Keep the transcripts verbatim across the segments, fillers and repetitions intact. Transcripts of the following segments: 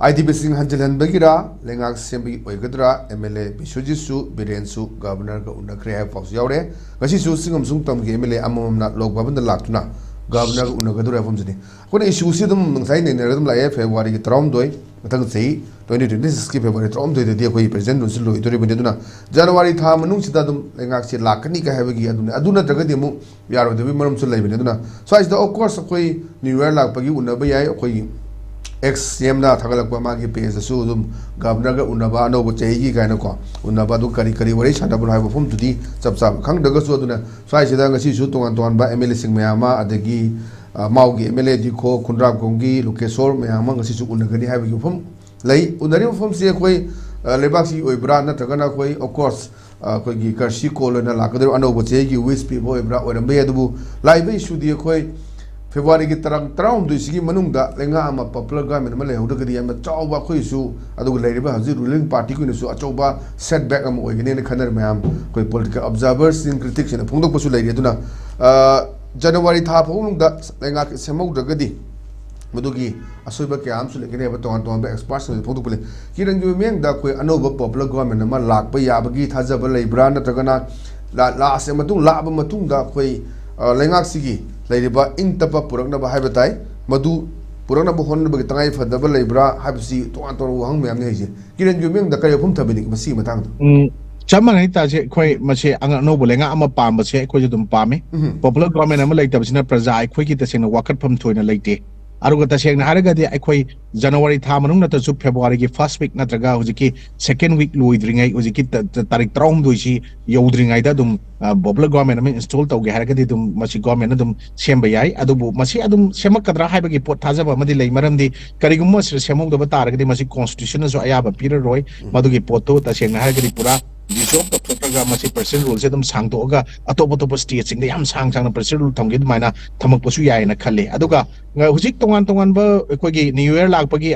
IDP ꯁꯤꯡ ꯍꯟꯖꯤꯜꯍꯟꯕꯒꯤꯔꯥ, ꯂꯩꯉꯥꯛ ꯁꯦꯝꯕꯒꯤ ꯑꯣꯏꯒꯗ꯭ꯔꯥ, MLA ꯕꯤꯁ꯭ꯋꯖꯤꯠꯁꯨ ꯕꯤꯔꯦꯟꯁꯨ Governor ꯒ ꯎꯅꯈ꯭ꯔꯦ ꯍꯥꯏꯕ ꯄꯥꯎꯁꯨ ꯌꯥꯎꯔꯦ꯫ ꯉꯁꯤꯁꯨ ꯆꯤꯡꯉꯝꯁꯨꯡ ꯇꯝꯒꯤ MLA ꯑꯃꯃꯝꯅ ꯂꯣꯛ ꯚꯕꯟꯗ ꯂꯥꯛꯇꯨꯅ Governor ꯒ ꯎꯅꯒꯗꯧꯔꯦ ꯍꯥꯏꯕ ꯑꯃꯁꯤꯅꯤ꯫ ꯑꯩꯈꯣꯏꯅ issue ꯁꯤ ꯑꯗꯨꯝ ꯉꯁꯥꯏ ꯅꯩꯅꯔꯒ ꯑꯗꯨꯝ ꯂꯥꯛꯑꯦ, February ꯒꯤ ꯇꯔꯥꯍꯨꯝꯗꯣꯏ, ꯃꯊꯪ ꯆꯍꯤ twenty twenty-six ꯀꯤ February ꯇꯔꯥꯍꯨꯝꯗꯣꯏꯗꯗꯤ ꯑꯩꯈꯣꯏꯒꯤ President ꯔꯨꯜꯁꯤ ꯂꯣꯏꯗꯣꯔꯤꯕꯅꯤ꯫ ꯑꯗꯨꯅ January ꯊꯥ ꯃꯅꯨꯡꯁꯤꯗ ꯑꯗꯨꯝ ꯂꯩꯉꯥꯛꯁꯤ ꯂꯥꯛꯀꯅꯤ ꯀ ꯍꯥꯏꯕꯒꯤ ꯑꯗꯨꯅꯤ꯫ ꯑꯗꯨ ꯅꯠꯇ꯭ꯔꯒꯗꯤ ꯑꯃꯨꯛ ꯌꯥꯔꯣꯏꯗꯕꯒꯤ ꯃꯔꯝꯁꯨ ꯂꯩꯕꯅꯤ꯫ ꯑꯗꯨꯅ ꯁ꯭ꯋꯥꯏꯁꯤꯗ, of course, ꯑꯩꯈꯣꯏ New Year ꯂꯥꯛꯄꯒꯤ ꯎꯅꯕ ꯌꯥꯏ꯫ ꯑꯩꯈꯣꯏꯒꯤ ex CM ꯅ ꯊꯥꯒꯠꯂꯛꯄ ꯃꯥꯒꯤ page ꯇꯁꯨ ꯑꯗꯨꯝ Governor ꯒ ꯎꯅꯕ, ꯑꯅꯧꯕ ꯆꯍꯤꯒꯤ ꯀꯥꯏꯅꯀꯣ, ꯎꯅꯕ, ꯑꯗꯨ ꯀꯔꯤ ꯀꯔꯤ ꯋꯥꯔꯤ ꯁꯥꯟꯅꯕꯅꯣ ꯍꯥꯏꯕ ꯃꯐꯝꯗꯨꯗꯤ ꯆꯞ ꯆꯥꯕ ꯈꯪꯗ꯭ꯔꯒꯁꯨ, ꯑꯗꯨꯅ ꯁ꯭ꯋꯥꯏꯁꯤꯗ ꯉꯁꯤꯁꯨ ꯇꯣꯉꯥꯟ ꯇꯣꯉꯥꯟꯕ MLA ꯁꯤꯡ ꯃꯌꯥꯝ ꯑꯃ, ꯑꯗꯒꯤ, ꯑ, ꯃꯥꯎꯒꯤ MLA ꯗꯤꯈꯣ, ꯈꯨꯟꯗ꯭ꯔꯥꯝꯈꯣꯡꯒꯤ ꯂꯨꯀꯦꯁꯣꯔ ꯃꯌꯥꯝ ꯑꯃ ꯉꯁꯤꯁꯨ ꯎꯅꯒꯅꯤ ꯍꯥꯏꯕꯒꯤ ꯋꯥꯐꯝ ꯂꯩ꯫ ꯎꯅꯔꯤꯕ ꯃꯐꯝꯁꯤ ꯑꯩꯈꯣꯏ, ꯑ, ꯂꯩꯕꯥꯛꯁꯤꯒꯤ ꯑꯣꯏꯕ꯭ꯔꯥ, ꯅꯠꯇ꯭ꯔꯒꯅ ꯑꯩꯈꯣꯏ, of course, ꯑ, ꯑꯩꯈꯣꯏꯒꯤ courtesy call ꯑꯣꯏꯅ ꯂꯥꯛꯀꯗꯧꯔꯤꯕ ꯑꯅꯧꯕ ꯆꯍꯤꯒꯤ wish ꯄꯤꯕ ꯑꯣꯏꯕ꯭ꯔꯥ, ꯑꯣꯏꯔꯝꯕ ꯌꯥꯏ꯫ ꯑꯗꯨꯕꯨ ꯂꯥꯛꯏꯕ issue ꯗꯤ ꯑꯩꯈꯣꯏ February ꯒꯤ ꯇꯔꯥ ꯇꯔꯥꯍꯨꯝꯗꯣꯏꯁꯤꯒꯤ ꯃꯅꯨꯡꯗ ꯂꯩꯉꯥꯛ ꯑꯃ, popular government ꯑꯃ ꯂꯩꯍꯧꯗ꯭ꯔꯒꯗꯤ ꯌꯥꯝꯅ ꯆꯥꯎꯕ ꯑꯩꯈꯣꯏꯁꯨ, ꯑꯗꯨꯒ ꯂꯩꯔꯤꯕ ꯍꯧꯖꯤꯛ ruling party ꯒꯤ ꯑꯣꯏꯅꯁꯨ ꯑꯆꯧꯕ setback ꯑꯃ ꯑꯣꯏꯒꯅꯤꯅ ꯈꯟꯅꯔꯤ ꯃꯌꯥꯝ꯫ ꯑꯩꯈꯣꯏ political observers ꯁꯤꯡ, critics ꯁꯤꯡꯅ ꯐꯣꯡꯗꯣꯛꯄꯁꯨ ꯂꯩꯔꯤ꯫ ꯑꯗꯨꯅ, ꯑ, January ꯊꯥ ꯐꯥꯎꯕ ꯃꯅꯨꯡꯗ ꯂꯩꯉꯥꯛ ꯁꯦꯝꯍꯧꯗ꯭ꯔꯒꯗꯤ ꯃꯗꯨꯒꯤ ꯑꯁꯣꯏꯕ ꯀꯌꯥ ꯑꯃꯁꯨ ꯂꯩꯒꯅꯤ ꯍꯥꯏꯕ ꯇꯣꯉꯥꯟ ꯇꯣꯉꯥꯟꯕ experts ꯁꯤꯡꯅ ꯐꯣꯡꯗꯣꯛꯄ ꯂꯩ꯫ ꯀꯤꯔꯟꯒꯤ ꯃꯤꯠꯌꯦꯡꯗ ꯑꯩꯈꯣꯏ ꯑꯅꯧꯕ popular government ꯑꯃ ꯂꯥꯛꯄ ꯌꯥꯕꯒꯤ ꯊꯥꯖꯕ ꯂꯩꯕ꯭ꯔꯥ, ꯅꯠꯇ꯭ꯔꯒꯅ ꯂꯥ-, ꯂꯥꯛꯑꯁꯦ ꯃꯇꯨꯡ, ꯂꯥꯛꯑꯕ ꯃꯇꯨꯡꯗ ꯑꯩꯈꯣꯏ, ꯑ, ꯂꯩꯉꯥꯛꯁꯤꯒꯤ ꯂꯩꯔꯤꯕ ꯏꯪ ꯇꯞꯄ ꯄꯨꯔꯛꯅꯕ ꯍꯥꯏꯕ ꯇꯥꯏ, ꯃꯗꯨ ꯄꯨꯔꯛꯅꯕ ꯍꯣꯠꯅꯕꯒꯤ ꯇꯉꯥꯏ ꯐꯗꯕ ꯂꯩꯕ꯭ꯔꯥ ꯍꯥꯏꯕꯁꯤ ꯇꯣꯉꯥꯟ ꯇꯣꯉꯥꯟꯕ ꯋꯥꯍꯪ ꯃꯌꯥꯝꯅꯤ ꯍꯥꯏꯁꯦ꯫ ꯀꯤꯔꯟꯒꯤ ꯃꯤꯠꯌꯦꯡꯗ ꯀꯔꯤ ꯋꯥꯐꯝ ꯊꯝꯕꯤꯅꯤꯡꯉꯤ ꯃꯁꯤꯒꯤ ꯃꯇꯥꯡꯗ? ꯎꯝ, ꯆꯞ ꯃꯥꯟꯅꯩ ꯇꯥꯁꯦ꯫ ꯑꯩꯈꯣꯏ ꯃꯁꯤ ꯑꯉ-, ꯑꯅꯧꯕ ꯂꯩꯉꯥꯛ ꯑꯃ ꯄꯥꯝꯕꯁꯦ ꯑꯩꯈꯣꯏꯁꯨ ꯑꯗꯨꯝ ꯄꯥꯝꯃꯤ꯫ ꯎꯝ꯫ Popular government ꯑꯃ ꯂꯩꯇꯕꯁꯤꯅ ꯄ꯭ꯔꯖꯥ ꯑꯩꯈꯣꯏꯒꯤ ꯇꯁꯦꯡꯅ ꯋꯥꯀꯠꯐꯝ ꯊꯣꯏꯅ ꯂꯩꯇꯦ꯫ ꯑꯗꯨꯒ ꯇꯁꯦꯡꯅ ꯍꯥꯏꯔꯒꯗꯤ ꯑꯩꯈꯣꯏ January ꯊꯥ ꯃꯅꯨꯡ ꯅꯠꯇ꯭ꯔꯁꯨ February ꯒꯤ first week ꯅꯠꯇ꯭ꯔꯒ ꯍꯧꯖꯤꯛꯀꯤ second week ꯂꯣꯏꯗ꯭ꯔꯤꯉꯩ, ꯍꯧꯖꯤꯛꯀꯤ ꯇ-, ꯇ-, ꯇꯥꯔꯤꯛ ꯇꯔꯥꯍꯨꯝꯗꯣꯏꯁꯤ ꯌꯧꯗ꯭ꯔꯤꯉꯩꯗ ꯑꯗꯨꯝ, ꯑ, popular government ꯑꯃ install ꯇꯧꯒꯦ ꯍꯥꯏꯔꯒꯗꯤ ꯑꯗꯨꯝ ꯃꯁꯤ government ꯑꯗꯨꯝ ꯁꯦꯝꯕ ꯌꯥꯏ꯫ ꯑꯗꯨꯕꯨ ꯃꯁꯤ ꯑꯗꯨꯝ ꯁꯦꯝꯃꯛꯀꯗ꯭ꯔꯥ ꯍꯥꯏꯕꯒꯤ ꯄꯣꯠ ꯊꯥꯖꯕ ꯑꯃꯗꯤ ꯂꯩ꯫ ꯃꯔꯝꯗꯤ ꯀꯔꯤꯒꯨꯝꯕ ꯃꯁꯤꯗ ꯁꯦꯝꯍꯧꯗꯕ ꯇꯥꯔꯒꯗꯤ ꯃꯁꯤ constitution ꯅꯁꯨ ꯑꯌꯥꯕ ꯄꯤꯔꯔꯣꯏ꯫ ꯎꯝ꯫ ꯃꯗꯨꯒꯤ ꯄꯣꯠꯇꯨ ꯇꯁꯦꯡꯅ ꯍꯥꯏꯔꯒꯗꯤ ꯄꯨꯔꯥ dissolve ꯇꯧꯊꯣꯛꯈ꯭ꯔꯒ ꯃꯁꯤ President rule ꯁꯦ ꯑꯗꯨꯝ ꯁꯥꯡꯗꯣꯛꯑꯒ ꯑꯇꯣꯞ ꯑꯇꯣꯞꯄ state ꯁꯤꯡꯗ ꯌꯥꯝ ꯁꯥꯡ ꯁꯥꯡꯅ President rule ꯊꯝꯒꯦ ꯑꯗꯨꯃꯥꯏꯅ ꯊꯝꯃꯛꯄꯁꯨ ꯌꯥꯏꯌꯦꯅ ꯈꯜꯂꯤ꯫ ꯑꯗꯨꯒ ꯍꯧꯖꯤꯛ ꯇꯣꯉꯥꯟ ꯇꯣꯉꯥꯟꯕ ꯑꯩꯈꯣꯏꯒꯤ ꯅ꯭ꯌꯨ ꯏꯌꯔ ꯂꯥꯛꯄꯒꯤ,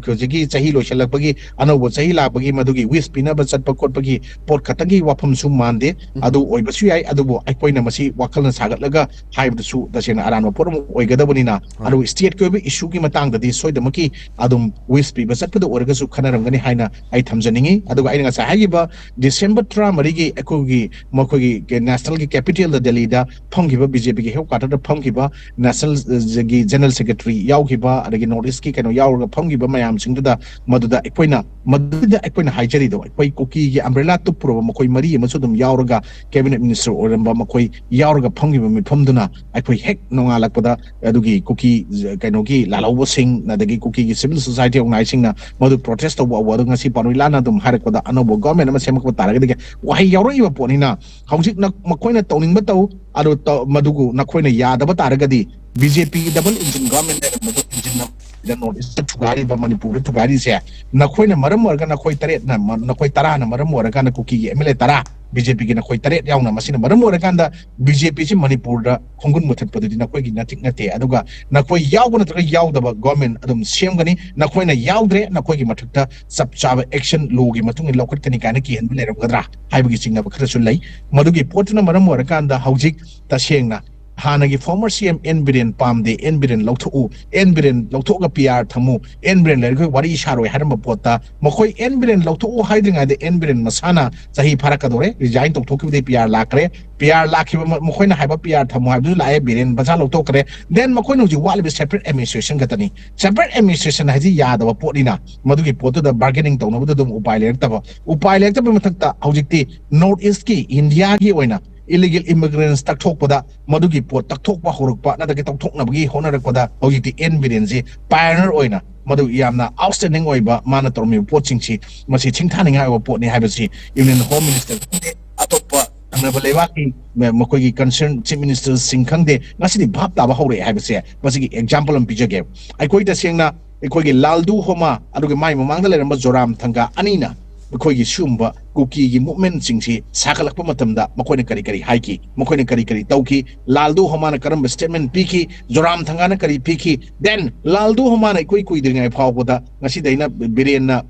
ꯍꯧꯖꯤꯛꯀꯤ ꯆꯍꯤ ꯂꯣꯏꯁꯤꯜꯂꯛꯄꯒꯤ, ꯑꯅꯧꯕ ꯆꯍꯤ ꯂꯥꯛꯄꯒꯤ ꯃꯗꯨꯒꯤ ꯋꯤꯁ ꯄꯤꯅꯕ ꯆꯠꯄ ꯈꯣꯠꯄꯒꯤ ꯄꯣꯠ ꯈꯛꯇꯪꯒꯤ ꯋꯥꯐꯝꯁꯨ ꯃꯥꯟꯗꯦ꯫ ꯑꯗꯨ ꯑꯣꯏꯕꯁꯨ ꯌꯥꯏ, ꯑꯗꯨꯕꯨ ꯑꯩꯈꯣꯏꯅ ꯃꯁꯤ ꯋꯥꯈꯜꯅ ꯁꯥꯒꯠꯂꯒ ꯍꯥꯏꯕꯗꯨꯁꯨ ꯇꯁꯦꯡꯅ ꯑꯔꯥꯟꯕ ꯄꯣꯠ ꯑꯃ ꯑꯣꯏꯒꯗꯕꯅꯤꯅ, ꯑꯗꯨꯕꯨ ꯁ꯭ꯇꯦꯠꯀꯤ ꯑꯣꯏꯕ ꯏꯁꯨꯒꯤ ꯃꯇꯥꯡꯗꯗꯤ ꯁꯣꯏꯗꯃꯛꯀꯤ ꯑꯗꯨꯝ ꯋꯤꯁ ꯄꯤꯕ ꯆꯠꯄꯗ ꯑꯣꯏꯔꯒꯁꯨ ꯈꯟꯅꯔꯝꯒꯅꯤ ꯍꯥꯏꯅ ꯑꯩ ꯊꯝꯖꯅꯤꯡꯉꯤ꯫ ꯑꯗꯨꯒ ꯑꯩꯅ ꯉꯁꯥꯏ ꯍꯥꯏꯈꯤꯕ ꯗꯤꯁꯦꯝꯕꯔ ꯇꯔꯥꯃꯔꯤꯒꯤ ꯑꯩꯈꯣꯏꯒꯤ, ꯃꯈꯣꯏꯒꯤ ꯅꯦꯁꯅꯦꯜꯒꯤ ꯀꯦꯄꯤꯇꯦꯜꯗ, ꯗꯦꯜꯂꯤꯗ ꯐꯝꯈꯤꯕ, ꯕꯤ ꯖꯦ ꯄꯤꯒꯤ ꯍꯦꯗ ꯀ꯭ꯋꯥꯇꯔꯗ ꯐꯝꯈꯤꯕ ꯅꯦꯁꯅꯦꯜꯒꯤ ꯖꯦꯅꯔꯦꯜ ꯁꯦꯀ꯭ꯔꯦꯇꯔꯤ ꯌꯥꯎꯈꯤꯕ, ꯑꯗꯒꯤ ꯅꯣꯔꯠ ꯏꯁꯀꯤ ꯀꯩꯅꯣ ꯌꯥꯎꯔꯒ ꯐꯝꯈꯤꯕ ꯃꯌꯥꯝꯁꯤꯡꯗꯨꯗ, ꯃꯗꯨꯗ ꯑꯩꯈꯣꯏꯅ, ꯃꯗꯨꯗ ꯑꯩꯈꯣꯏꯅ ꯍꯥꯏꯖꯔꯤꯗꯣ, ꯑꯩꯈꯣꯏ ꯀꯨꯀꯤꯒꯤ ꯑꯝꯕ꯭ꯔꯦꯂꯥ ꯇꯨꯞꯄꯨꯔꯕ ꯃꯈꯣꯏ ꯃꯔꯤ ꯑꯃꯁꯨ ꯑꯗꯨꯝ ꯌꯥꯎꯔꯒ, ꯀꯦꯕꯤꯅꯦꯠ ꯃꯤꯅꯤꯁꯇꯔ ꯑꯣꯏꯔꯝꯕ ꯃꯈꯣꯏ ꯌꯥꯎꯔꯒ ꯐꯝꯈꯤꯕ ꯃꯤꯐꯝꯗꯨꯅ ꯑꯩꯈꯣꯏ ꯍꯦꯛ ꯅꯣꯡꯉꯥꯜꯂꯛꯄꯗ ꯑꯗꯨꯒꯤ ꯀꯨꯀꯤ, ꯀꯩꯅꯣꯒꯤ ꯂꯥꯜꯍꯧꯕꯁꯤꯡ, ꯑꯗꯒꯤ ꯀꯨꯀꯤꯒꯤ ꯁꯤꯚꯤꯜ ꯁꯣꯁꯥꯏꯇꯤ ꯑꯣꯔꯒꯅꯥꯏꯖꯁꯤꯡꯅ ꯃꯗꯨ ꯄ꯭ꯔꯣꯇꯦꯁ ꯇꯧꯕ ꯍꯧꯕ꯫ ꯑꯗꯨ ꯉꯁꯤ ꯄꯥꯎꯃꯤ ꯂꯥꯟꯅ ꯑꯗꯨꯝ ꯍꯥꯏꯔꯛꯄꯗ, ꯑꯅꯧꯕ ꯒꯣꯔꯃꯦꯟ ꯑꯃ ꯁꯦꯝꯃꯛꯄ ꯇꯥꯔꯒꯗꯤ ꯋꯥꯍꯩ ꯌꯥꯎꯔꯛꯏꯕ ꯄꯣꯠꯅꯤꯅ, ꯍꯧꯖꯤꯛ ꯅ-, ꯃꯈꯣꯏꯅ ꯇꯧꯅꯤꯡꯕ ꯇꯧ, ꯑꯗꯨ ꯇꯧ-, ꯃꯗꯨꯕꯨ ꯅꯈꯣꯏꯅ ꯌꯥꯗꯕ ꯇꯥꯔꯒꯗꯤ, ꯕꯤ ꯖꯦ ꯄꯤꯒꯤ ꯗꯕꯜ ꯏꯟꯖꯤꯟ ꯒꯣꯔꯃꯦꯟ ꯂꯩꯔꯝꯕꯗꯣ, ꯏꯟꯖꯤꯟ ꯑꯃ ꯅꯣꯔꯠ ꯏꯁꯇ ꯊꯨꯒꯥꯏꯔꯤꯕ, ꯃꯅꯤꯄꯨꯔꯗ ꯊꯨꯒꯥꯏꯔꯤꯁꯦ, ꯅꯈꯣꯏꯅ ꯃꯔꯝ ꯑꯣꯏꯔꯒ, ꯅꯈꯣꯏ ꯇꯔꯦꯠꯅ ꯃ-, ꯅꯈꯣꯏ ꯇꯔꯥꯅ ꯃꯔꯝ ꯑꯣꯏꯔꯀꯥꯟꯗ ꯀꯨꯀꯤꯒꯤ ꯑꯦꯝ ꯑꯦꯜ ꯑꯦ ꯇꯔꯥ, ꯕꯤ ꯖꯦ ꯄꯤꯒꯤ ꯅꯈꯣꯏ ꯇꯔꯦꯠ ꯌꯥꯎꯅ, ꯃꯁꯤꯅ ꯃꯔꯝ ꯑꯣꯏꯔꯀꯥꯟꯗ ꯕꯤ ꯖꯦ ꯄꯤꯁꯤ ꯃꯅꯤꯄꯨꯔꯗ ꯈꯣꯡꯒꯨꯟ ꯃꯨꯊꯠꯄꯗꯨꯗꯤ ꯅꯈꯣꯏꯒꯤ ꯅꯇꯤꯛ ꯅꯠꯇꯦ꯫ ꯑꯗꯨꯒ ꯅꯈꯣꯏ ꯌꯥꯎꯕ ꯅꯠꯇ꯭ꯔꯒ ꯌꯥꯎꯗꯕ ꯒꯣꯔꯃꯦꯟ ꯑꯗꯨꯝ ꯁꯦꯝꯒꯅꯤ꯫ ꯅꯈꯣꯏꯅ ꯌꯥꯎꯗ꯭ꯔꯦ, ꯅꯈꯣꯏꯒꯤ ꯃꯊꯛꯇ ꯆꯞ ꯆꯥꯕ ꯑꯦꯛꯁꯟ ꯂꯣꯒꯤ ꯃꯇꯨꯡ ꯏꯟꯅ ꯂꯧꯈꯠꯀꯅꯤ ꯀꯥꯏꯅ ꯀꯤꯍꯟꯕ ꯂꯩꯔꯝꯒꯗ꯭ꯔꯥ ꯍꯥꯏꯕꯒꯤ ꯆꯤꯡꯅꯕ ꯈꯔꯁꯨ ꯂꯩ꯫ ꯃꯗꯨꯒꯤ ꯄꯣꯠꯇꯨꯅ ꯃꯔꯝ ꯑꯣꯏꯔꯀꯥꯟꯗ ꯍꯧꯖꯤꯛ ꯇꯁꯦꯡꯅ ꯍꯥꯟꯅꯒꯤ ꯐꯣꯔꯃꯔ ꯁꯤ ꯑꯦꯝ ꯑꯦꯟ ꯕꯤꯔꯦꯟ ꯄꯥꯝꯗꯦ, ꯑꯦꯟ ꯕꯤꯔꯦꯟ ꯂꯧꯊꯣꯛꯎ, ꯑꯦꯟ ꯕꯤꯔꯦꯟ ꯂꯧꯊꯣꯛꯑꯒ ꯄꯤ ꯑꯥꯔ ꯊꯝꯃꯨ, ꯑꯦꯟ ꯕꯤꯔꯦꯟ ꯂꯩꯔꯒ ꯋꯥꯔꯤ ꯁꯥꯔꯣꯏ ꯍꯥꯏꯔꯝꯕ ꯄꯣꯠꯇ, ꯃꯈꯣꯏ ꯑꯦꯟ ꯕꯤꯔꯦꯟ ꯂꯧꯊꯣꯛꯎ ꯍꯥꯏꯗ꯭ꯔꯤꯉꯩꯗ ꯑꯦꯟ ꯕꯤꯔꯦꯟ ꯃꯁꯥꯅ ꯆꯍꯤ ꯐꯥꯔꯛꯀꯗꯧꯔꯦ, ꯔꯤꯖꯥꯏꯟ ꯇꯧꯊꯣꯛꯈꯤꯕꯗꯒꯤ ꯄꯤ ꯑꯥꯔ ꯂꯥꯛꯈ꯭ꯔꯦ꯫ ꯄꯤ ꯑꯥꯔ ꯂꯥꯛꯈꯤꯕ ꯃ-, ꯃꯈꯣꯏꯅ ꯍꯥꯏꯕ ꯄꯤ ꯑꯥꯔ ꯊꯝꯃꯨ ꯍꯥꯏꯕꯗꯨꯁꯨ ꯂꯥꯛꯑꯦ, ꯕꯤꯔꯦꯟ ꯃꯁꯥ ꯂꯧꯊꯣꯛꯈ꯭ꯔꯦ꯫ ꯗꯦꯟ ꯃꯈꯣꯏꯅ ꯍꯧꯖꯤꯛ ꯋꯥꯠꯂꯤꯕ ꯁꯦꯄꯔꯦꯠ ꯑꯦꯗꯃꯤꯅꯤꯁꯇ꯭ꯔꯦꯁꯟ ꯈꯛꯇꯅꯤ꯫ ꯁꯦꯄꯔꯦꯠ ꯑꯦꯗꯃꯤꯅꯤꯁꯇ꯭ꯔꯦꯁꯟ ꯍꯥꯏꯁꯤ ꯌꯥꯗꯕ ꯄꯣꯠꯅꯤꯅ, ꯃꯗꯨꯒꯤ ꯄꯣꯠꯇꯨꯗ ꯕꯥꯔꯒꯦꯅꯤꯡ ꯇꯧꯅꯕꯗ ꯑꯗꯨꯝ ꯎꯄꯥꯏ ꯂꯩꯔꯛꯇꯕ꯫ ꯎꯄꯥꯏ ꯂꯩꯔꯛꯇꯕꯒꯤ ꯃꯊꯛꯇ ꯍꯧꯖꯤꯛꯇꯤ ꯅꯣꯔꯠ ꯏꯁꯀꯤ, ꯏꯟꯗꯤꯌꯥꯒꯤ ꯑꯣꯏꯅ ꯏꯂꯤꯒꯦꯜ ꯏꯃꯤꯒ꯭ꯔꯦꯟꯁ ꯇꯛꯊꯣꯛꯄꯗ, ꯃꯗꯨꯒꯤ ꯄꯣꯠ ꯇꯛꯊꯣꯛꯄ ꯍꯧꯔꯛꯄ ꯅꯠꯇ꯭ꯔꯒ ꯇꯧꯊꯣꯛꯅꯕꯒꯤ ꯍꯣꯠꯅꯔꯛꯄꯗ ꯍꯧꯖꯤꯛꯇꯤ ꯑꯦꯟ ꯕꯤꯔꯦꯟꯁꯤ ꯄꯥꯏꯑꯣꯅꯤꯌꯔ ꯑꯣꯏꯅ ꯃꯗꯨ ꯌꯥꯝꯅ ꯑꯥꯎꯠꯁ꯭ꯇꯦꯟꯗꯤꯡ ꯑꯣꯏꯕ, ꯃꯥꯅ ꯇꯧꯔꯝꯃꯤꯕ ꯄꯣꯠꯁꯤꯡꯁꯤ ꯃꯁꯤ ꯁꯤꯡꯊꯥꯅꯤꯡꯉꯥꯏ ꯑꯣꯏꯕ ꯄꯣꯠꯅꯤ ꯍꯥꯏꯕꯁꯤ ꯌꯨꯅꯤꯌꯟ ꯍꯣꯝ ꯃꯤꯅꯤꯁꯇꯔ ꯈꯪꯗꯦ, ꯑꯇꯣꯞꯄ ꯊꯪꯅꯕ ꯂꯩꯕꯥꯛꯀꯤ ꯃ-, ꯃꯈꯣꯏꯒꯤ ꯀꯟꯁꯔꯟ ꯆꯤꯐ ꯃꯤꯅꯤꯁꯇꯔꯁꯤꯡ ꯈꯪꯗꯦ, ꯉꯁꯤꯗꯤ ꯚꯥꯞ ꯇꯥꯕ ꯍꯧꯔꯛꯑꯦ ꯍꯥꯏꯕꯁꯦ ꯃꯁꯤꯒꯤ ꯑꯦꯛꯖꯥꯝꯄꯜ ꯑꯃ ꯄꯤꯖꯒꯦ꯫ ꯑꯩꯈꯣꯏ ꯇꯁꯦꯡꯅ ꯑꯩꯈꯣꯏꯒꯤ ꯂꯥꯜꯗꯨ ꯍꯣꯃꯥ, ꯑꯗꯨꯒ ꯃꯥꯏ ꯃꯃꯥꯡꯗ ꯂꯩꯔꯝꯕ ꯖꯣꯔꯥꯝ ꯊꯪꯒꯥ ꯑꯅꯤꯅ ꯑꯩꯈꯣꯏꯒꯤ ꯁꯤꯒꯨꯝꯕ ꯀꯨꯀꯤꯒꯤ ꯃꯨꯚꯃꯦꯟꯁꯤꯡꯁꯤ ꯁꯥꯒꯠꯂꯛꯄ ꯃꯇꯝꯗ ꯃꯈꯣꯏꯅ ꯀꯔꯤ ꯀꯔꯤ ꯍꯥꯏꯈꯤ, ꯃꯈꯣꯏꯅ ꯀꯔꯤ ꯀꯔꯤ ꯇꯧꯈꯤ, ꯂꯥꯜꯗꯨ ꯍꯣꯃꯥꯅ ꯀꯔꯝꯕ ꯁ꯭ꯇꯦꯠꯃꯦꯟ ꯄꯤꯈꯤ, ꯖꯣꯔꯥꯝ ꯊꯪꯒꯥꯅ ꯀꯔꯤ ꯄꯤꯈꯤ, ꯗꯦꯟ ꯂꯥꯜꯗꯨ ꯍꯣꯃꯥꯅ ꯏꯀꯨꯏ ꯀꯨꯏꯗ꯭ꯔꯤꯉꯩ ꯐꯥꯎꯕꯗ ꯉꯁꯤꯗ ꯑꯩꯅ ꯕꯤꯔꯦꯟꯅ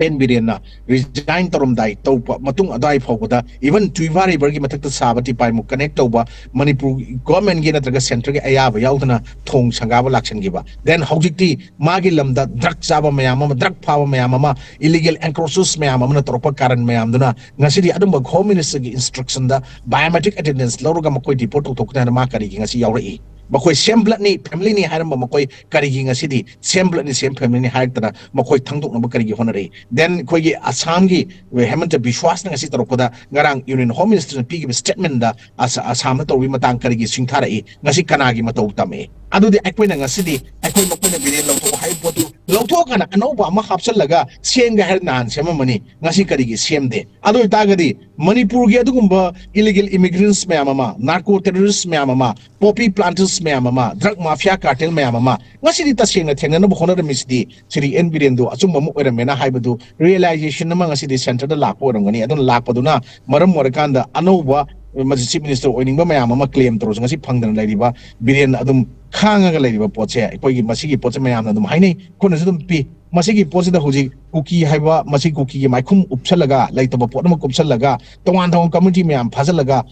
ꯑꯦꯟ ꯕꯤꯔꯦꯟꯅ ꯔꯤꯖꯥꯏꯟ ꯇꯧꯔꯝꯗꯥꯏ ꯇꯧꯕ ꯃꯇꯨꯡ ꯑꯗꯨꯋꯥꯏ ꯐꯥꯎꯕꯗ, ꯏꯚꯟ ꯇꯨꯏꯚꯥ ꯔꯤꯚꯔꯒꯤ ꯃꯊꯛꯇ ꯁꯥꯕ ꯇꯤꯄꯥꯏꯃꯨꯛ ꯀꯅꯦꯛ ꯇꯧꯕ ꯃꯅꯤꯄꯨꯔ ꯒꯣꯔꯃꯦꯟꯒꯤ ꯅꯠꯇ꯭ꯔꯒ ꯁꯦꯟꯇꯔꯒꯤ ꯑꯌꯥꯕ ꯌꯥꯎꯗꯅ ꯊꯣꯡ ꯁꯪꯒꯥꯕ ꯂꯥꯛꯁꯟꯈꯤꯕ, ꯗꯦꯟ ꯍꯧꯖꯤꯛꯇꯤ ꯃꯥꯒꯤ ꯂꯝꯗ ꯗ꯭ꯔꯒ ꯆꯥꯕ ꯃꯌꯥꯝ ꯑꯃ, ꯗ꯭ꯔꯒ ꯐꯥꯕ ꯃꯌꯥꯝ ꯑꯃ, ꯏꯂꯤꯒꯦꯜ ꯑꯦꯟꯀ꯭ꯔꯣꯆꯔꯁ ꯃꯌꯥꯝ ꯑꯃꯅ ꯇꯧꯔꯛꯄ ꯀꯥꯔꯟ ꯃꯌꯥꯝꯗꯨꯅ ꯉꯁꯤꯗꯤ ꯑꯗꯨꯝꯕ ꯍꯣꯝ ꯃꯤꯅꯤꯁꯇꯔꯒꯤ ꯏꯟꯁꯇ꯭ꯔꯛꯁꯟꯗ ꯕꯥꯏꯑꯣꯃꯦꯇ꯭ꯔꯤꯛ ꯑꯦꯇꯦꯟꯗꯦꯟꯁ ꯂꯧꯔꯒ ꯃꯈꯣꯏ ꯗꯤꯄꯣꯔꯠ ꯇꯧꯊꯣꯛꯀꯅꯤ ꯍꯥꯏꯅ ꯃꯥ ꯀꯔꯤꯒꯤ ꯉꯁꯤ ꯌꯥꯎꯔꯛꯏ? ꯃꯈꯣꯏ ꯁꯦꯝ ꯕ꯭ꯂꯠꯅꯤ, ꯐꯦꯃꯤꯂꯤꯅꯤ ꯍꯥꯏꯔꯝꯕ ꯃꯈꯣꯏ ꯀꯔꯤꯒꯤ ꯉꯁꯤꯗꯤ ꯁꯦꯝ ꯕ꯭ꯂꯠꯅꯤ, ꯁꯦꯝ ꯐꯦꯃꯤꯂꯤꯅꯤ ꯍꯥꯏꯔꯛꯇꯅ ꯃꯈꯣꯏ ꯊꯥꯡꯗꯣꯛꯅꯕ ꯀꯔꯤꯒꯤ ꯍꯣꯠꯅꯔꯛꯏ? ꯗꯦꯟ ꯑꯩꯈꯣꯏꯒꯤ ꯑꯁꯥꯝꯒꯤ ꯍꯦꯃꯟꯇ ꯕꯤꯁ꯭ꯋꯥꯁꯅ ꯉꯁꯤ ꯇꯧꯔꯛꯄꯗ, ꯉꯔꯥꯡ ꯌꯨꯅꯤꯌꯟ ꯍꯣꯝ ꯃꯤꯅꯤꯁꯇꯔꯅ ꯄꯤꯈꯤꯕ ꯁ꯭ꯇꯦꯠꯃꯦꯟꯗ ꯑꯁꯥꯝꯗ ꯇꯧꯔꯤꯕ ꯃꯇꯥꯡ ꯀꯔꯤꯒꯤ ꯁꯤꯡꯊꯥꯔꯛꯏ? ꯉꯁꯤ ꯀꯅꯥꯒꯤ ꯃꯇꯧ ꯇꯝꯃꯛꯏ? ꯑꯗꯨꯗꯤ ꯑꯩꯈꯣꯏꯅ ꯉꯁꯤꯗꯤ ꯑꯩꯈꯣꯏ ꯃꯈꯣꯏꯅ ꯕꯤꯔꯦꯟ ꯂꯧꯊꯣꯛꯑꯣ ꯍꯥꯏꯕ ꯄꯣꯠꯇꯨ ꯂꯧꯊꯣꯛꯑꯀꯥꯟꯗ ꯑꯅꯧꯕ ꯑꯃ ꯍꯥꯞꯆꯜꯂꯒ ꯁꯦꯝꯒꯦ ꯍꯥꯏꯔ ꯅꯍꯥꯟ ꯁꯦꯝꯃꯝꯃꯅꯤ, ꯉꯁꯤ ꯀꯔꯤꯒꯤ ꯁꯦꯝꯗꯦ? ꯑꯗꯨ ꯑꯣꯏꯇꯥꯔꯒꯗꯤ ꯃꯅꯤꯄꯨꯔꯒꯤ ꯑꯗꯨꯒꯨꯝꯕ ꯏꯂꯤꯒꯦꯜ ꯏꯃꯤꯒ꯭ꯔꯦꯟꯠꯁ ꯃꯌꯥꯝ ꯑꯃ, ꯅꯥꯔꯀꯣ ꯇꯦꯔꯣꯔꯤꯁ꯭ꯠ ꯃꯌꯥꯝ ꯑꯃ, ꯄꯣꯄꯤ ꯄ꯭ꯂꯥꯟꯇꯔꯁ ꯃꯌꯥꯝ ꯑꯃ, ꯗ꯭ꯔꯒ ꯃꯥꯐꯤꯌꯥ ꯀꯥꯔꯇꯦꯜ ꯃꯌꯥꯝ ꯑꯃ ꯉꯁꯤꯗꯤ ꯇꯁꯦꯡꯅ ꯊꯦꯡꯅꯅꯕ ꯍꯣꯠꯅꯔꯝꯃꯤꯁꯤꯗꯤ ꯁ꯭ꯔꯤ ꯑꯦꯟ ꯕꯤꯔꯦꯟꯗꯨ ꯑꯆꯨꯝꯕ ꯑꯃ ꯑꯣꯏꯔꯝꯃꯦꯅ ꯍꯥꯏꯕꯗꯨ ꯔꯤꯌꯦꯂꯥꯏꯖꯦꯁꯟ ꯑꯃ ꯉꯁꯤꯗꯤ ꯁꯦꯟꯇꯔꯗ ꯂꯥꯛꯄ ꯑꯣꯏꯔꯝꯒꯅꯤ꯫ ꯑꯗꯨꯅ ꯂꯥꯛꯄꯗꯨꯅ ꯃꯔꯝ ꯑꯣꯏꯔꯀꯥꯟꯗ ꯑꯅꯧꯕ ꯃꯁꯤ ꯆꯤꯐ ꯃꯤꯅꯤꯁꯇꯔ ꯑꯣꯏꯅꯤꯡꯕ ꯃꯌꯥꯝ ꯑꯃ ꯀ꯭ꯂꯦꯝ ꯇꯧꯔꯁꯨ ꯉꯁꯤ ꯐꯪꯗꯅ ꯂꯩꯔꯤꯕ ꯕꯤꯔꯦꯟ ꯑꯗꯨꯝ ꯈꯥꯡꯉꯒ ꯂꯩꯔꯤꯕ ꯄꯣꯠꯁꯦ, ꯑꯩꯈꯣꯏꯒꯤ ꯃꯁꯤꯒꯤ ꯄꯣꯠꯁꯦ ꯃꯌꯥꯝꯅ ꯑꯗꯨꯝ ꯍꯥꯏꯅꯩ, ꯑꯩꯈꯣꯏꯅꯁꯨ ꯑꯗꯨꯝ ꯄꯤ꯫ ꯃꯁꯤꯒꯤ ꯄꯣꯠꯁꯤꯗ ꯍꯧꯖꯤꯛ ꯀꯨꯀꯤ ꯍꯥꯏꯕ, ꯃꯁꯤ ꯀꯨꯀꯤꯒꯤ ꯃꯥꯏꯈꯨꯝ ꯎꯞꯁꯜꯂꯒ, ꯂꯩꯇꯕ ꯄꯣꯠ ꯑꯃ ꯀꯨꯞꯁꯜꯂꯒ, ꯇꯣꯉꯥꯟ ꯇꯣꯉꯥꯟ ꯀꯝꯃ꯭ꯌꯨꯅꯤꯇꯤ ꯃꯌꯥꯝ ꯐꯥꯖꯤꯜꯂꯒ,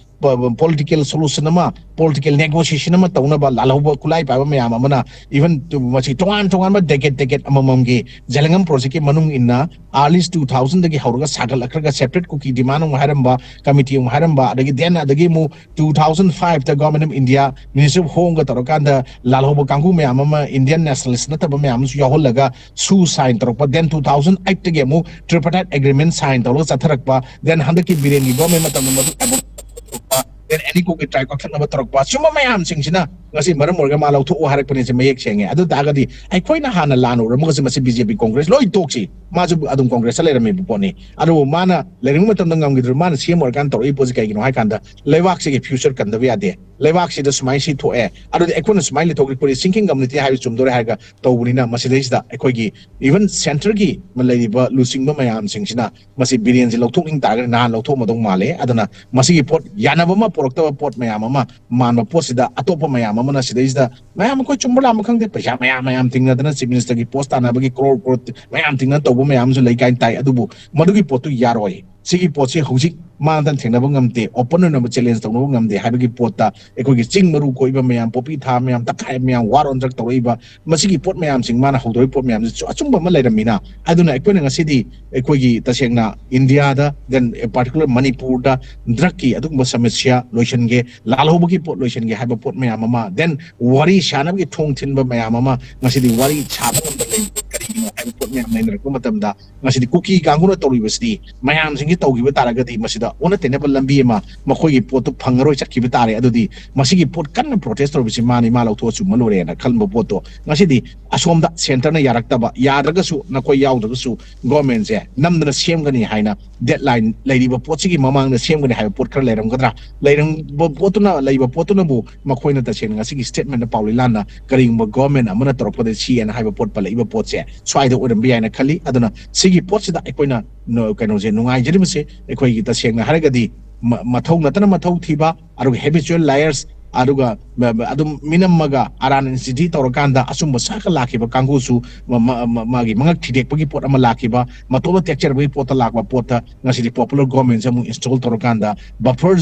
ꯄꯣꯂꯤꯇꯤꯀꯦꯜ ꯁꯣꯂꯨꯁꯟ ꯑꯃ, ꯄꯣꯂꯤꯇꯤꯀꯦꯜ ꯅꯦꯒꯣꯁꯤꯌꯦꯁꯟ ꯑꯃ ꯇꯧꯅꯕ ꯂꯥꯜꯍꯧꯕ ꯈꯨꯠꯂꯥꯏ ꯄꯥꯏꯕ ꯃꯌꯥꯝ ꯑꯃꯅ, ꯏꯚꯟ ꯃꯁꯤ ꯇꯣꯉꯥꯟ ꯇꯣꯉꯥꯟꯕ ꯗꯦꯀꯦꯠ ꯗꯦꯀꯦꯠ ꯑꯃꯃꯝꯒꯤ ꯖꯦꯂꯦꯡꯉꯝ ꯄ꯭ꯔꯣꯖꯦꯛꯀꯤ ꯃꯅꯨꯡ ꯏꯟꯅ ꯑꯥꯔꯂꯤ ꯇꯨ ꯊꯥꯎꯖꯟꯗꯒꯤ ꯍꯧꯔꯒ ꯁꯥꯒꯠꯂꯛꯈ꯭ꯔꯒ, ꯁꯦꯄꯔꯦꯠ ꯀꯨꯀꯤ ꯗꯤꯃꯥꯟ ꯑꯃꯨꯛ ꯍꯥꯏꯔꯝꯕ, ꯀꯃꯤꯇꯤ ꯑꯃꯨꯛ ꯍꯥꯏꯔꯝꯕ, ꯑꯗꯒꯤ ꯗꯦꯟ ꯑꯗꯒꯤ ꯑꯃꯨꯛ ꯇꯨ ꯊꯥꯎꯖꯟ ꯐꯥꯏꯚꯇ government of India, ministry of ꯍꯣꯝꯒ ꯇꯧꯔꯀꯥꯟꯗ ꯂꯥꯜꯍꯧꯕ ꯀꯥꯡꯕꯨ ꯃꯌꯥꯝ ꯑꯃ, ꯏꯟꯗꯤꯌꯟ ꯅꯦꯁꯅꯦꯂꯤꯁ ꯅꯠꯇꯕ ꯃꯌꯥꯝ ꯑꯃꯁꯨ ꯌꯥꯎꯍꯜꯂꯒ ꯁꯨ ꯁꯥꯏꯟ ꯇꯧꯔꯛꯄ, ꯗꯦꯟ ꯇꯨ ꯊꯥꯎꯖꯟ ꯑꯩꯠꯇꯒꯤ ꯑꯃꯨꯛ ꯇ꯭ꯔꯤꯄꯥꯔꯇꯥꯏꯠ ꯑꯦꯒ꯭ꯔꯤꯃꯦꯟ ꯁꯥꯏꯟ ꯇꯧꯔꯒ ꯆꯠꯊꯔꯛꯄ, ꯗꯦꯟ ꯍꯟꯗꯛꯀꯤ ꯕꯤꯔꯦꯟꯒꯤ ꯒꯣꯔꯃꯦꯟ ꯃꯇꯝꯗ ꯃꯗꯨ ꯑꯦꯕꯣꯂꯤꯁ ꯇꯧꯔꯛꯄ, ꯗꯦꯟ ꯑꯦꯅꯤ ꯀꯣꯛꯀꯤ ꯇ꯭ꯔꯥꯏꯕ ꯀꯛꯊꯠꯅꯕ ꯇꯧꯔꯛꯄ, ꯁꯨꯝꯕ ꯃꯌꯥꯝꯁꯤꯡꯁꯤꯅ ꯉꯁꯤ ꯃꯔꯝ ꯑꯣꯏꯔꯒ ꯃꯥ ꯂꯧꯊꯣꯛꯑꯣ ꯍꯥꯏꯔꯛꯄꯅꯦꯁꯦ ꯃꯌꯦꯛ ꯁꯦꯡꯉꯦ꯫ ꯑꯗꯨ ꯇꯥꯔꯒꯗꯤ ꯑꯩꯈꯣꯏꯅ ꯍꯥꯟꯅ ꯂꯥꯟꯅ ꯎꯔꯝꯃꯒꯁꯨ ꯃꯁꯤ ꯕꯤ ꯖꯦ ꯄꯤ ꯀꯣꯡꯒ꯭ꯔꯦꯁ ꯂꯣꯏ ꯇꯣꯛꯁꯤ, ꯃꯥꯁꯨ ꯑꯗꯨꯝ ꯀꯣꯡꯒ꯭ꯔꯦꯁꯇ ꯂꯩꯔꯝꯃꯤꯕ ꯄꯣꯠꯅꯤ꯫ ꯑꯗꯨꯕꯨ ꯃꯥꯅ ꯂꯩꯔꯤꯉꯩ ꯃꯇꯝꯗ ꯉꯝꯈꯤꯗ꯭ꯔ, ꯃꯥꯅ ꯁꯤ ꯑꯦꯝ ꯑꯣꯏꯔꯀꯥꯟꯗ ꯇꯧꯔꯛꯏ ꯄꯣꯠꯁꯤ ꯀꯩꯒꯤꯅꯣ ꯍꯥꯏ ꯀꯥꯟꯗ ꯂꯩꯕꯥꯛꯁꯤꯒꯤ ꯐ꯭ꯌꯨꯆꯔ ꯀꯟꯗꯕ ꯌꯥꯗꯦ꯫ ꯂꯩꯕꯥꯛꯁꯤꯗ ꯁꯨꯃꯥꯏꯅ ꯁꯤ ꯊꯣꯛꯑꯦ, ꯑꯗꯨꯗꯤ ꯑꯩꯈꯣꯏꯅ ꯁꯨꯃꯥꯏꯅ ꯂꯩꯊꯣꯛꯈ꯭ꯔꯤ, ꯄꯨꯔꯤ ꯁꯤꯡꯀꯤꯡ ꯀꯝꯃꯨꯅꯤꯇꯤ ꯍꯥꯏꯕ ꯆꯨꯝꯗꯣꯔꯦ ꯍꯥꯏꯔꯒ ꯇꯧꯕꯅꯤꯅ, ꯃꯁꯤꯗꯩꯁꯤꯗ ꯑꯩꯈꯣꯏꯒꯤ ꯏꯚꯟ ꯁꯦꯟꯇꯔꯒꯤ ꯂꯩꯔꯤꯕ ꯂꯨꯆꯤꯡꯕ ꯃꯌꯥꯝꯁꯤꯡꯁꯤꯅ ꯃꯁꯤ ꯕꯤꯔꯦꯟꯁꯤ ꯂꯧꯊꯣꯛꯅꯤꯡ ꯇꯥꯔꯒꯗꯤ ꯅꯍꯥꯟ ꯂꯧꯊꯣꯛꯑꯝꯃꯗꯧ ꯃꯥꯜꯂꯦ꯫ ꯑꯗꯨꯅ ꯃꯁꯤꯒꯤ ꯄꯣꯠ ꯌꯥꯅꯕ ꯑꯃ ꯄꯨꯔꯛꯇꯕ ꯄꯣꯠ ꯃꯌꯥꯝ ꯑꯃ ꯃꯥꯟꯕ ꯄꯣꯠꯁꯤꯗ ꯑꯇꯣꯞꯄ ꯃꯌꯥꯝ ꯑꯃꯅ ꯁꯤꯗꯩꯁꯤꯗ ꯃꯌꯥꯝ ꯑꯩꯈꯣꯏ ꯆꯨꯝꯕ ꯂꯥꯟꯕ ꯈꯪꯗꯦ, ꯄꯩꯁꯥ ꯃꯌꯥꯝ ꯃꯌꯥꯝ ꯇꯤꯡꯅꯗꯅ ꯆꯤꯐ ꯃꯤꯅꯤꯁꯇꯔꯒꯤ ꯄꯣꯁ ꯇꯥꯟꯅꯕꯒꯤ ꯀ꯭ꯔꯣꯔ ꯀ꯭ꯔꯣꯔ ꯃꯌꯥꯝ ꯇꯤꯡꯅ ꯇꯧꯕ ꯃꯌꯥꯝ ꯑꯃꯁꯨ ꯂꯩ ꯀꯥꯏꯅ ꯇꯥꯏ꯫ ꯑꯗꯨꯕꯨ ꯃꯗꯨꯒꯤ ꯄꯣꯠꯇꯨ ꯌꯥꯔꯣꯏ꯫ ꯁꯤꯒꯤ ꯄꯣꯠꯁꯤ ꯍꯧꯖꯤꯛ ꯃꯥꯅ ꯊꯦꯡꯅꯕ ꯉꯝꯗꯦ, ꯑꯣꯄꯟ ꯑꯣꯏꯅ ꯆꯦꯂꯦꯟꯖ ꯇꯧꯅꯕ ꯉꯝꯗꯦ ꯍꯥꯏꯕꯒꯤ ꯄꯣꯠꯇ ꯑꯩꯈꯣꯏꯒꯤ ꯆꯤꯡ ꯃꯔꯨ ꯀꯣꯛꯏꯕ ꯃꯌꯥꯝ, ꯄꯣꯄꯤ ꯊꯥ ꯃꯌꯥꯝ, ꯇꯛꯈꯥꯏ ꯃꯌꯥꯝ, ꯋꯥꯔ ꯑꯣꯟ ꯗ꯭ꯔꯛ ꯇꯧꯔꯛꯏꯕ, ꯃꯁꯤꯒꯤ ꯄꯣꯠ ꯃꯌꯥꯝꯁꯤꯡ ꯃꯥꯅ ꯍꯧꯗꯣꯔꯤꯕ ꯄꯣꯠ ꯃꯌꯥꯝꯁꯤ ꯑꯆꯨꯝꯕ ꯑꯃ ꯂꯩꯔꯝꯃꯤꯅ꯫ ꯑꯗꯨꯅ ꯑꯩꯈꯣꯏꯅ ꯉꯁꯤꯗꯤ ꯑꯩꯈꯣꯏꯒꯤ ꯇꯁꯦꯡꯅ ꯏꯟꯗꯤꯌꯥꯗ, ꯗꯦꯟ ꯄꯥꯔꯇꯤꯀꯨꯂꯔ ꯃꯅꯤꯄꯨꯔꯗ ꯗ꯭ꯔꯛꯀꯤ ꯑꯗꯨꯒꯨꯝꯕ ꯁꯃꯁ꯭ꯌꯥ ꯂꯣꯏꯁꯤꯟꯒꯦ, ꯂꯥꯜꯍꯧꯕꯒꯤ ꯄꯣꯠ ꯂꯣꯏꯁꯤꯟꯒꯦ ꯍꯥꯏꯕ ꯄꯣꯠ ꯃꯌꯥꯝ ꯑꯃ, ꯗꯦꯟ ꯋꯥꯔꯤ ꯁꯥꯅꯕꯒꯤ ꯊꯣꯡ ꯊꯤꯟꯕ ꯃꯌꯥꯝ ꯑꯃ ꯉꯁꯤꯗꯤ ꯋꯥꯔꯤ ꯁꯥꯕ ꯉꯝꯗ ꯂꯩꯔꯤꯕ ꯀꯔꯤꯒꯤꯅꯣ ꯍꯥꯏꯕ ꯄꯣꯠ ꯃꯌꯥꯝ ꯂꯩꯅꯔꯛꯄ ꯃꯇꯝꯗ, ꯉꯁꯤꯗꯤ ꯀꯨꯀꯤ ꯀꯥꯡꯕꯨꯅ ꯇꯧꯔꯤꯕꯁꯤꯗꯤ ꯃꯌꯥꯝꯁꯤꯡꯁꯤ ꯇꯧꯈꯤꯕ ꯇꯥꯔꯒꯗꯤ ꯃꯁꯤꯗ ꯑꯣꯟꯅ ꯇꯩꯅꯕ ꯂꯝꯕꯤ ꯑꯃ, ꯃꯈꯣꯏꯒꯤ ꯄꯣꯠꯇꯨ ꯐꯪꯉꯔꯣꯏ ꯆꯠꯈꯤꯕ ꯇꯥꯔꯦ꯫ ꯑꯗꯨꯗꯤ ꯃꯁꯤꯒꯤ ꯄꯣꯠ ꯀꯟꯅ ꯄ꯭ꯔꯣꯇꯦꯁ ꯇꯧꯔꯤꯕꯁꯤ ꯃꯥꯅꯤ, ꯃꯥ ꯂꯧꯊꯣꯛꯑ ꯆꯨꯝꯃ ꯂꯣꯏꯔꯦꯅ ꯈꯟꯕ ꯄꯣꯠꯇꯣ ꯉꯁꯤꯗꯤ ꯑꯁꯣꯝꯗ ꯁꯦꯟꯇꯔꯅ ꯌꯥꯔꯛꯇꯕ, ꯌꯥꯗ꯭ꯔꯒꯁꯨ ꯅꯈꯣꯏ ꯌꯥꯎꯗ꯭ꯔꯒꯁꯨ ꯒꯣꯔꯃꯦꯟꯁꯦ ꯅꯝꯗꯅ ꯁꯦꯝꯒꯅꯤ ꯍꯥꯏꯅ ꯗꯦꯠꯂꯥꯏꯟ ꯂꯩꯔꯤꯕ ꯄꯣꯠꯁꯤꯒꯤ ꯃꯃꯥꯡꯗ ꯁꯦꯝꯒꯅꯤ ꯍꯥꯏꯕ ꯄꯣꯠ ꯈꯔ ꯂꯩꯔꯝꯒꯗ꯭ꯔꯥ? ꯂꯩꯔꯝꯕ ꯄꯣꯠꯇꯨꯅ, ꯂꯩꯕ ꯄꯣꯠꯇꯨꯅꯕꯨ ꯃꯈꯣꯏꯅ ꯇꯁꯦꯡꯅ ꯉꯁꯤꯒꯤ ꯁ꯭ꯇꯦꯠꯃꯦꯟꯗ ꯄꯥꯎ ꯂꯤꯂꯥꯟꯅ ꯀꯔꯤꯒꯨꯝꯕ ꯒꯣꯔꯃꯦꯟ ꯑꯃꯅ ꯇꯧꯔꯛꯄꯗ ꯁꯤꯑꯅ ꯍꯥꯏꯕ ꯄꯣꯠ ꯄꯜꯂꯛꯏꯕ ꯄꯣꯠꯁꯦ ꯁ꯭ꯋꯥꯏꯗ ꯑꯣꯏꯔꯝꯕ ꯌꯥꯏꯅ ꯈꯜꯂꯤ꯫ ꯑꯗꯨꯅ ꯁꯤꯒꯤ ꯄꯣꯠꯁꯤꯗ ꯑꯩꯈꯣꯏꯅ ꯅ-, ꯀꯩꯅꯣꯁꯦ ꯅꯨꯡꯉꯥꯏꯖꯔꯤꯕꯁꯦ ꯑꯩꯈꯣꯏꯒꯤ ꯇꯁꯦꯡꯅ ꯍꯥꯏꯔꯒꯗꯤ ꯃ-, ꯃꯊꯧ ꯅꯠꯇꯅ ꯃꯊꯧ ꯊꯤꯕ, ꯑꯗꯨꯒ ꯍꯦꯕꯤꯆꯨꯋꯦꯜ ꯂꯥꯏꯌꯔꯁ, ꯑꯗꯨꯒ ꯃ-, ꯃ-, ꯑꯗꯨꯝ ꯃꯤꯅꯝꯃꯒ ꯑꯔꯥꯟ ꯏꯟꯁꯇꯤꯇ꯭ꯌꯨꯠ ꯇꯧꯔꯀꯥꯟꯗ ꯑꯆꯨꯝꯕ ꯁꯥꯔꯒ ꯂꯥꯛꯈꯤꯕ ꯀꯥꯡꯕꯨꯁꯨ ꯃ-, ꯃ-, ꯃ-, ꯃꯥꯒꯤ ꯃꯉꯛ ꯊꯤꯗꯦꯛꯄꯒꯤ ꯄꯣꯠ ꯑꯃ ꯂꯥꯛꯈꯤꯕ, ꯃꯇꯣꯝꯇ ꯇꯦꯛꯆꯔꯕꯒꯤ ꯄꯣꯠꯇ ꯂꯥꯛꯄ ꯄꯣꯠꯇ ꯉꯁꯤꯗꯤ ꯄꯣꯄꯨꯂꯔ ꯒꯣꯔꯃꯦꯟꯁꯦ ꯑꯃꯨꯛ ꯏꯟꯁꯇꯣꯜ ꯇꯧꯔꯀꯥꯟꯗ ꯕꯐꯔ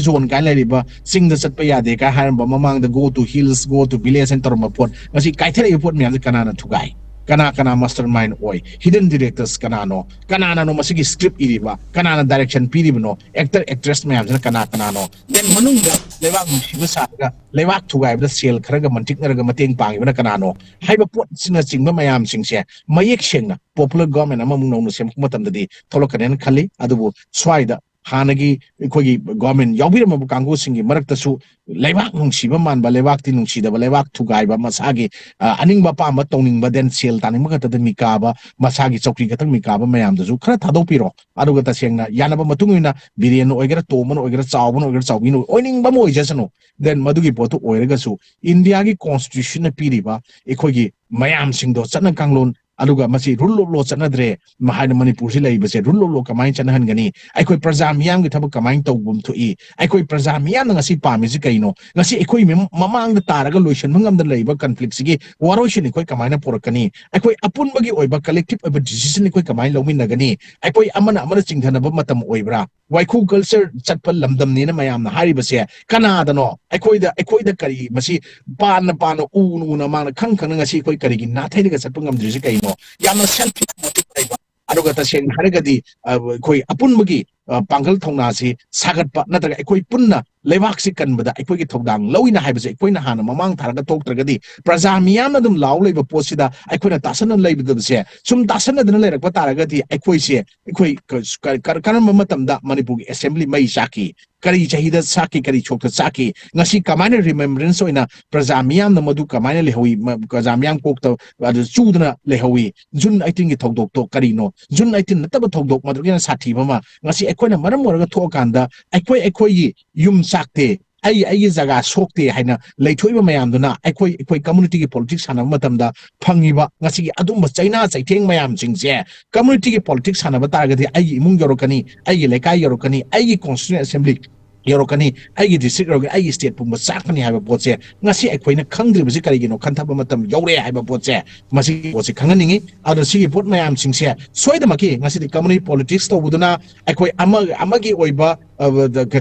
ꯖꯣꯟ ꯀꯥꯏꯅ ꯂꯩꯔꯤꯕ, ꯆꯤꯡꯗ ꯆꯠꯄ ꯌꯥꯗꯦ ꯀꯥꯏ ꯍꯥꯏꯔꯝꯕ, ꯃꯃꯥꯡꯗ "Go to hills, go to village" ꯍꯥꯏꯅ ꯇꯧꯔꯝꯕ ꯄꯣꯠ, ꯉꯁꯤ ꯀꯥꯏꯊꯔꯛꯏꯕ ꯄꯣꯠ ꯃꯌꯥꯝꯁꯦ ꯀꯅꯥꯅ ꯊꯨꯒꯥꯏ? ꯀꯅꯥ ꯀꯅꯥ ꯃꯥꯁꯇꯔ ꯃꯥꯏꯟ ꯑꯣꯏ? ꯍꯤꯗꯟ ꯗꯤꯔꯦꯛꯇꯔꯁ ꯀꯅꯥꯅꯣ? ꯀꯅꯥꯅꯅꯣ ꯃꯁꯤꯒꯤ ꯁ꯭ꯀ꯭ꯔꯤꯞ ꯏꯔꯤꯕ? ꯀꯅꯥꯅ ꯗꯥꯏꯔꯦꯛꯁꯟ ꯄꯤꯔꯤꯕꯅꯣ? ꯑꯦꯛꯇꯔ ꯑꯦꯛꯇ꯭ꯔꯦꯁ ꯃꯌꯥꯝꯁꯤꯅ ꯀꯅꯥ ꯀꯅꯥꯅꯣ? ꯗꯦꯟ ꯃꯅꯨꯡꯗ ꯂꯩꯕꯥꯛ ꯅꯨꯡꯁꯤꯕ ꯁꯥꯔꯒ ꯂꯩꯕꯥꯛ ꯊꯨꯒꯥꯏꯕꯗ ꯁꯦꯜ ꯈꯔꯒ ꯃꯟꯇꯤꯛꯅꯔꯒ ꯃꯇꯦꯡ ꯄꯥꯡꯉꯤꯕꯅ ꯀꯅꯥꯅꯣ? ꯍꯥꯏꯕ ꯄꯣꯠꯁꯤꯅꯆꯤꯡꯕ ꯃꯌꯥꯝꯁꯤꯡꯁꯦ ꯃꯌꯦꯛ ꯁꯦꯡꯅ ꯄꯣꯄꯨꯂꯔ ꯒꯣꯔꯃꯦꯟ ꯑꯃꯃꯨꯛ ꯅꯧꯅ ꯁꯦꯝꯃꯛꯄ ꯃꯇꯝꯗꯗꯤ ꯊꯣꯛꯂꯛꯀꯅꯦꯅ ꯈꯜꯂꯤ꯫ ꯑꯗꯨꯕꯨ ꯁ꯭ꯋꯥꯏꯗ ꯍꯥꯟꯅꯒꯤ ꯑꯩꯈꯣꯏꯒꯤ ꯒꯣꯔꯃꯦꯟ ꯌꯥꯎꯕꯤꯔꯝꯃꯕ ꯀꯥꯡꯕꯨꯁꯤꯡꯒꯤ ꯃꯔꯛꯇꯁꯨ ꯂꯩꯕꯥꯛ ꯅꯨꯡꯁꯤꯕ ꯃꯥꯟꯕ, ꯂꯩꯕꯥꯛꯇꯤ ꯅꯨꯡꯁꯤꯗꯕ, ꯂꯩꯕꯥꯛ ꯊꯨꯒꯥꯏꯕ, ꯃꯁꯥꯒꯤ ꯑ, ꯑꯅꯤꯡꯕ ꯑꯄꯥꯝꯕ ꯇꯧꯅꯤꯡꯕ, ꯗꯦꯟ ꯁꯦꯜ ꯇꯥꯅꯤꯡꯕ ꯈꯛꯇꯗ ꯃꯤꯀꯥꯕ, ꯃꯁꯥꯒꯤ ꯆꯧꯀ꯭ꯔꯤ ꯈꯛꯇꯪ ꯃꯤꯀꯥꯕ ꯃꯌꯥꯝꯗꯨꯁꯨ ꯈꯔ ꯊꯥꯗꯣꯛꯄꯤꯔꯣ꯫ ꯑꯗꯨꯒ ꯇꯁꯦꯡꯅ ꯌꯥꯅꯕ ꯃꯇꯨꯡ ꯏꯟꯅ ꯕꯤꯔꯦꯟꯅ ꯑꯣꯏꯒꯦꯔꯥ, ꯇꯣꯝꯕꯅ ꯑꯣꯏꯒꯦꯔꯥ, ꯆꯥꯎꯕꯅ ꯑꯣꯏꯒꯦꯔꯥ, ꯆꯥꯎꯕꯤꯅ ꯑꯣꯏꯒꯦꯔꯥ, ꯑꯣꯏꯅꯤꯡꯕ ꯑꯃ ꯑꯣꯏꯖꯁꯅꯨ꯫ ꯗꯦꯟ ꯃꯗꯨꯒꯤ ꯄꯣꯠꯇꯨ ꯑꯣꯏꯔꯒꯁꯨ ꯏꯟꯗꯤꯌꯥꯒꯤ ꯀꯣꯟꯁꯇꯤꯇ꯭ꯌꯨꯁꯟꯅ ꯄꯤꯔꯤꯕ ꯑꯩꯈꯣꯏꯒꯤ ꯃꯌꯥꯝꯁꯤꯡꯗꯣ, ꯆꯠꯅ ꯀꯥꯡꯂꯣꯟ, ꯑꯗꯨꯒ ꯃꯁꯤ ꯔꯨꯜ ꯑꯣꯐ ꯂꯣ ꯆꯠꯅꯗ꯭ꯔꯦ ꯍꯥꯏꯅ ꯃꯅꯤꯄꯨꯔꯁꯤ ꯂꯩꯔꯤꯕꯁꯦ ꯔꯨꯜ ꯑꯣꯐ ꯂꯣ ꯀꯃꯥꯏꯅ ꯆꯠꯅꯍꯟꯒꯅꯤ? ꯑꯩꯈꯣꯏ ꯄ꯭ꯔꯖꯥ ꯃꯤꯌꯥꯝꯒꯤ ꯊꯕꯛ ꯀꯃꯥꯏꯅ ꯇꯧꯐꯝ ꯊꯣꯛꯏ? ꯑꯩꯈꯣꯏ ꯄ꯭ꯔꯖꯥ ꯃꯤꯌꯥꯝꯅ ꯉꯁꯤ ꯄꯥꯝꯃꯤꯁꯤ ꯀꯩꯅꯣ? ꯉꯁꯤ ꯑꯩꯈꯣꯏ ꯃꯤꯃ-, ꯃꯃꯥꯡꯗ ꯇꯥꯔꯒ ꯂꯣꯏꯁꯤꯟꯕ ꯉꯝꯗꯅ ꯂꯩꯔꯤꯕ ꯀꯟꯐ꯭ꯂꯤꯛꯁꯤꯒꯤ ꯋꯥꯔꯣꯏꯁꯤꯟ ꯑꯩꯈꯣꯏ ꯀꯃꯥꯏꯅ ꯄꯨꯔꯛꯀꯅꯤ? ꯑꯩꯈꯣꯏ ꯑꯄꯨꯟꯕꯒꯤ ꯑꯣꯏꯕ ꯀꯂꯦꯛꯇꯤꯚ ꯑꯣꯏꯕ ꯗꯤꯁꯤꯖꯟ ꯑꯩꯈꯣꯏ ꯀꯃꯥꯏꯅ ꯂꯧꯃꯤꯟꯅꯒꯅꯤ? ꯑꯩꯈꯣꯏ ꯑꯃꯅ ꯑꯃꯅ ꯆꯤꯡꯊꯅꯕ ꯃꯇꯝ ꯑꯣꯏꯕ꯭ꯔꯥ? ꯋꯥꯏꯈꯨ ꯀꯜꯆꯔ ꯆꯠꯄ ꯂꯝꯗꯝꯅꯦꯅ ꯃꯌꯥꯝꯅ ꯍꯥꯏꯔꯤꯕꯁꯦ ꯀꯅꯥꯗꯅꯣ? ꯑꯩꯈꯣꯏꯗ, ꯑꯩꯈꯣꯏꯗ ꯀꯔꯤ ꯃꯁꯤ ꯄꯥꯟꯅ ꯄꯥꯟꯅ, ꯎꯅ ꯎꯅ, ꯃꯥꯡꯅ ꯈꯪ ꯈꯪꯅ ꯉꯁꯤ ꯑꯩꯈꯣꯏ ꯀꯔꯤꯒꯤ ꯅꯥꯊꯩꯔꯒ ꯆꯠꯄ ꯉꯝꯗ꯭ꯔꯤꯁꯤ ꯀꯩꯅꯣ? ꯌꯥꯝꯅ ꯁꯦꯜꯐꯤꯁ ꯃꯣꯇꯤꯚ ꯂꯩꯕ꯫ ꯑꯗꯨꯒ ꯇꯁꯦꯡꯅ ꯍꯥꯏꯔꯒꯗꯤ, ꯑ, ꯑꯩꯈꯣꯏ ꯑꯄꯨꯟꯕꯒꯤ, ꯑ, ꯄꯥꯡꯒꯜ ꯊꯧꯅꯥꯁꯤ ꯁꯥꯒꯠꯄ ꯅꯠꯇ꯭ꯔꯒ ꯑꯩꯈꯣꯏ ꯄꯨꯟꯅ ꯂꯩꯕꯥꯛꯁꯤ ꯀꯟꯕꯗ ꯑꯩꯈꯣꯏꯒꯤ ꯊꯧꯗꯥꯡ ꯂꯧꯏꯅ ꯍꯥꯏꯕꯁꯦ ꯑꯩꯈꯣꯏꯅ ꯍꯥꯟꯅ ꯃꯃꯥꯡ ꯊꯥꯔꯒ ꯊꯣꯛꯇ꯭ꯔꯒꯗꯤ, ꯄ꯭ꯔꯖꯥ ꯃꯤꯌꯥꯝꯅ ꯑꯗꯨꯝ ꯂꯥꯎ ꯂꯩꯕ ꯄꯣꯠꯁꯤꯗ ꯑꯩꯈꯣꯏꯅ ꯇꯥꯁꯟꯅ ꯂꯩꯕꯗꯕꯁꯦ, ꯁꯨꯝ ꯇꯥꯁꯟꯅꯗꯅ ꯂꯩꯔꯛꯄ ꯇꯥꯔꯒꯗꯤ ꯑꯩꯈꯣꯏꯁꯦ, ꯑꯩꯈꯣꯏ ꯀ-, ꯀ-, ꯀꯔꯝꯕ ꯃꯇꯝꯗ ꯃꯅꯤꯄꯨꯔꯒꯤ ꯑꯦꯁꯦꯝꯕ꯭ꯂꯤ ꯃꯩ ꯆꯥꯛꯈꯤ? ꯀꯔꯤ ꯆꯍꯤꯗ ꯆꯥꯛꯈꯤ? ꯀꯔꯤ ꯁꯣꯛꯇ ꯆꯥꯛꯈꯤ? ꯉꯁꯤ ꯀꯃꯥꯏꯅ ꯔꯤꯃꯦꯝꯕ꯭ꯔꯦꯟꯁ ꯑꯣꯏꯅ ꯄ꯭ꯔꯖꯥ ꯃꯤꯌꯥꯝꯅ ꯃꯗꯨ ꯀꯃꯥꯏꯅ ꯂꯩꯍꯧꯏ? ꯃ-, ꯄ꯭ꯔꯖꯥ ꯃꯤꯌꯥꯝ ꯀꯣꯛꯇ ꯑꯗꯨ ꯆꯨꯗꯅ ꯂꯩꯍꯧꯏ? ꯖꯨꯟ ꯑꯩꯠꯇꯤꯟꯒꯤ ꯊꯧꯗꯣꯛꯇꯣ ꯀꯔꯤꯅꯣ? ꯖꯨꯟ ꯑꯩꯠꯇꯤꯟ ꯅꯠꯇꯕ ꯊꯧꯗꯣꯛ ꯃꯗꯨꯗꯒꯤ ꯍꯦꯟꯅ ꯁꯥꯊꯤꯕ ꯑꯃ ꯉꯁꯤ ꯑꯩꯈꯣꯏꯅ ꯃꯔꯝ ꯑꯣꯏꯔꯒ ꯊꯣꯛꯑꯀꯥꯟꯗ ꯑꯩꯈꯣꯏ ꯑꯩꯈꯣꯏꯒꯤ ꯌꯨꯝ ꯆꯥꯛꯇꯦ, ꯑꯩ ꯑꯩꯒꯤ ꯖꯒꯥ ꯁꯣꯛꯇꯦ ꯍꯥꯏꯅ ꯂꯩꯊꯣꯛꯏꯕ ꯃꯌꯥꯝꯗꯨꯅ ꯑꯩꯈꯣꯏ, ꯑꯩꯈꯣꯏ ꯀꯝꯃꯨꯅꯤꯇꯤꯒꯤ ꯄꯣꯂꯤꯇꯤꯛꯁ ꯁꯥꯟꯅꯕ ꯃꯇꯝꯗ ꯐꯪꯉꯤꯕ ꯉꯁꯤꯒꯤ ꯑꯗꯨꯝꯕ ꯆꯩꯅꯥ ꯆꯩꯊꯦꯡ ꯃꯌꯥꯝꯁꯤꯡꯁꯦ, ꯀꯝꯃꯨꯅꯤꯇꯤꯒꯤ ꯄꯣꯂꯤꯇꯤꯛꯁ ꯁꯥꯟꯅꯕ ꯇꯥꯔꯒꯗꯤ ꯑꯩꯒꯤ ꯏꯃꯨꯡ ꯌꯧꯔꯛꯀꯅꯤ, ꯑꯩꯒꯤ ꯂꯩꯀꯥꯏ ꯌꯧꯔꯛꯀꯅꯤ, ꯑꯩꯒꯤ ꯀꯣꯟꯁꯇꯤꯇ꯭ꯌꯨꯁꯟ ꯑꯦꯁꯦꯝꯕ꯭ꯂꯤ ꯌꯧꯔꯛꯀꯅꯤ, ꯑꯩꯒꯤ ꯗꯤꯁꯇ꯭ꯔꯤꯛ ꯌꯧꯔꯛꯀꯅꯤ, ꯑꯩꯒꯤ ꯁ꯭ꯇꯦꯠ ꯄꯨꯝꯕ ꯆꯥꯛꯀꯅꯤ ꯍꯥꯏꯕ ꯄꯣꯠꯁꯦ ꯉꯁꯤ ꯑꯩꯈꯣꯏꯅ ꯈꯪꯗ꯭ꯔꯤꯕꯁꯤ ꯀꯔꯤꯒꯤꯅꯣ ꯈꯟꯊꯕ ꯃꯇꯝ ꯌꯧꯔꯛꯑꯦ ꯍꯥꯏꯕ ꯄꯣꯠꯁꯦ, ꯃꯁꯤꯒꯤ ꯄꯣꯠꯁꯦ ꯈꯪꯍꯟꯅꯤꯡꯉꯤ꯫ ꯑꯗꯨꯅ ꯁꯤꯒꯤ ꯄꯣꯠ ꯃꯌꯥꯝꯁꯤꯡꯁꯦ ꯁꯣꯏꯗꯃꯛꯀꯤ ꯉꯁꯤꯗꯤ ꯀꯝꯃꯨꯅꯤꯇꯤ ꯄꯣꯂꯤꯇꯤꯛꯁ ꯇꯧꯕꯗꯨꯅ ꯑꯩꯈꯣꯏ ꯑꯃ, ꯑꯃꯒꯤ ꯑꯣꯏꯕ, ꯑ,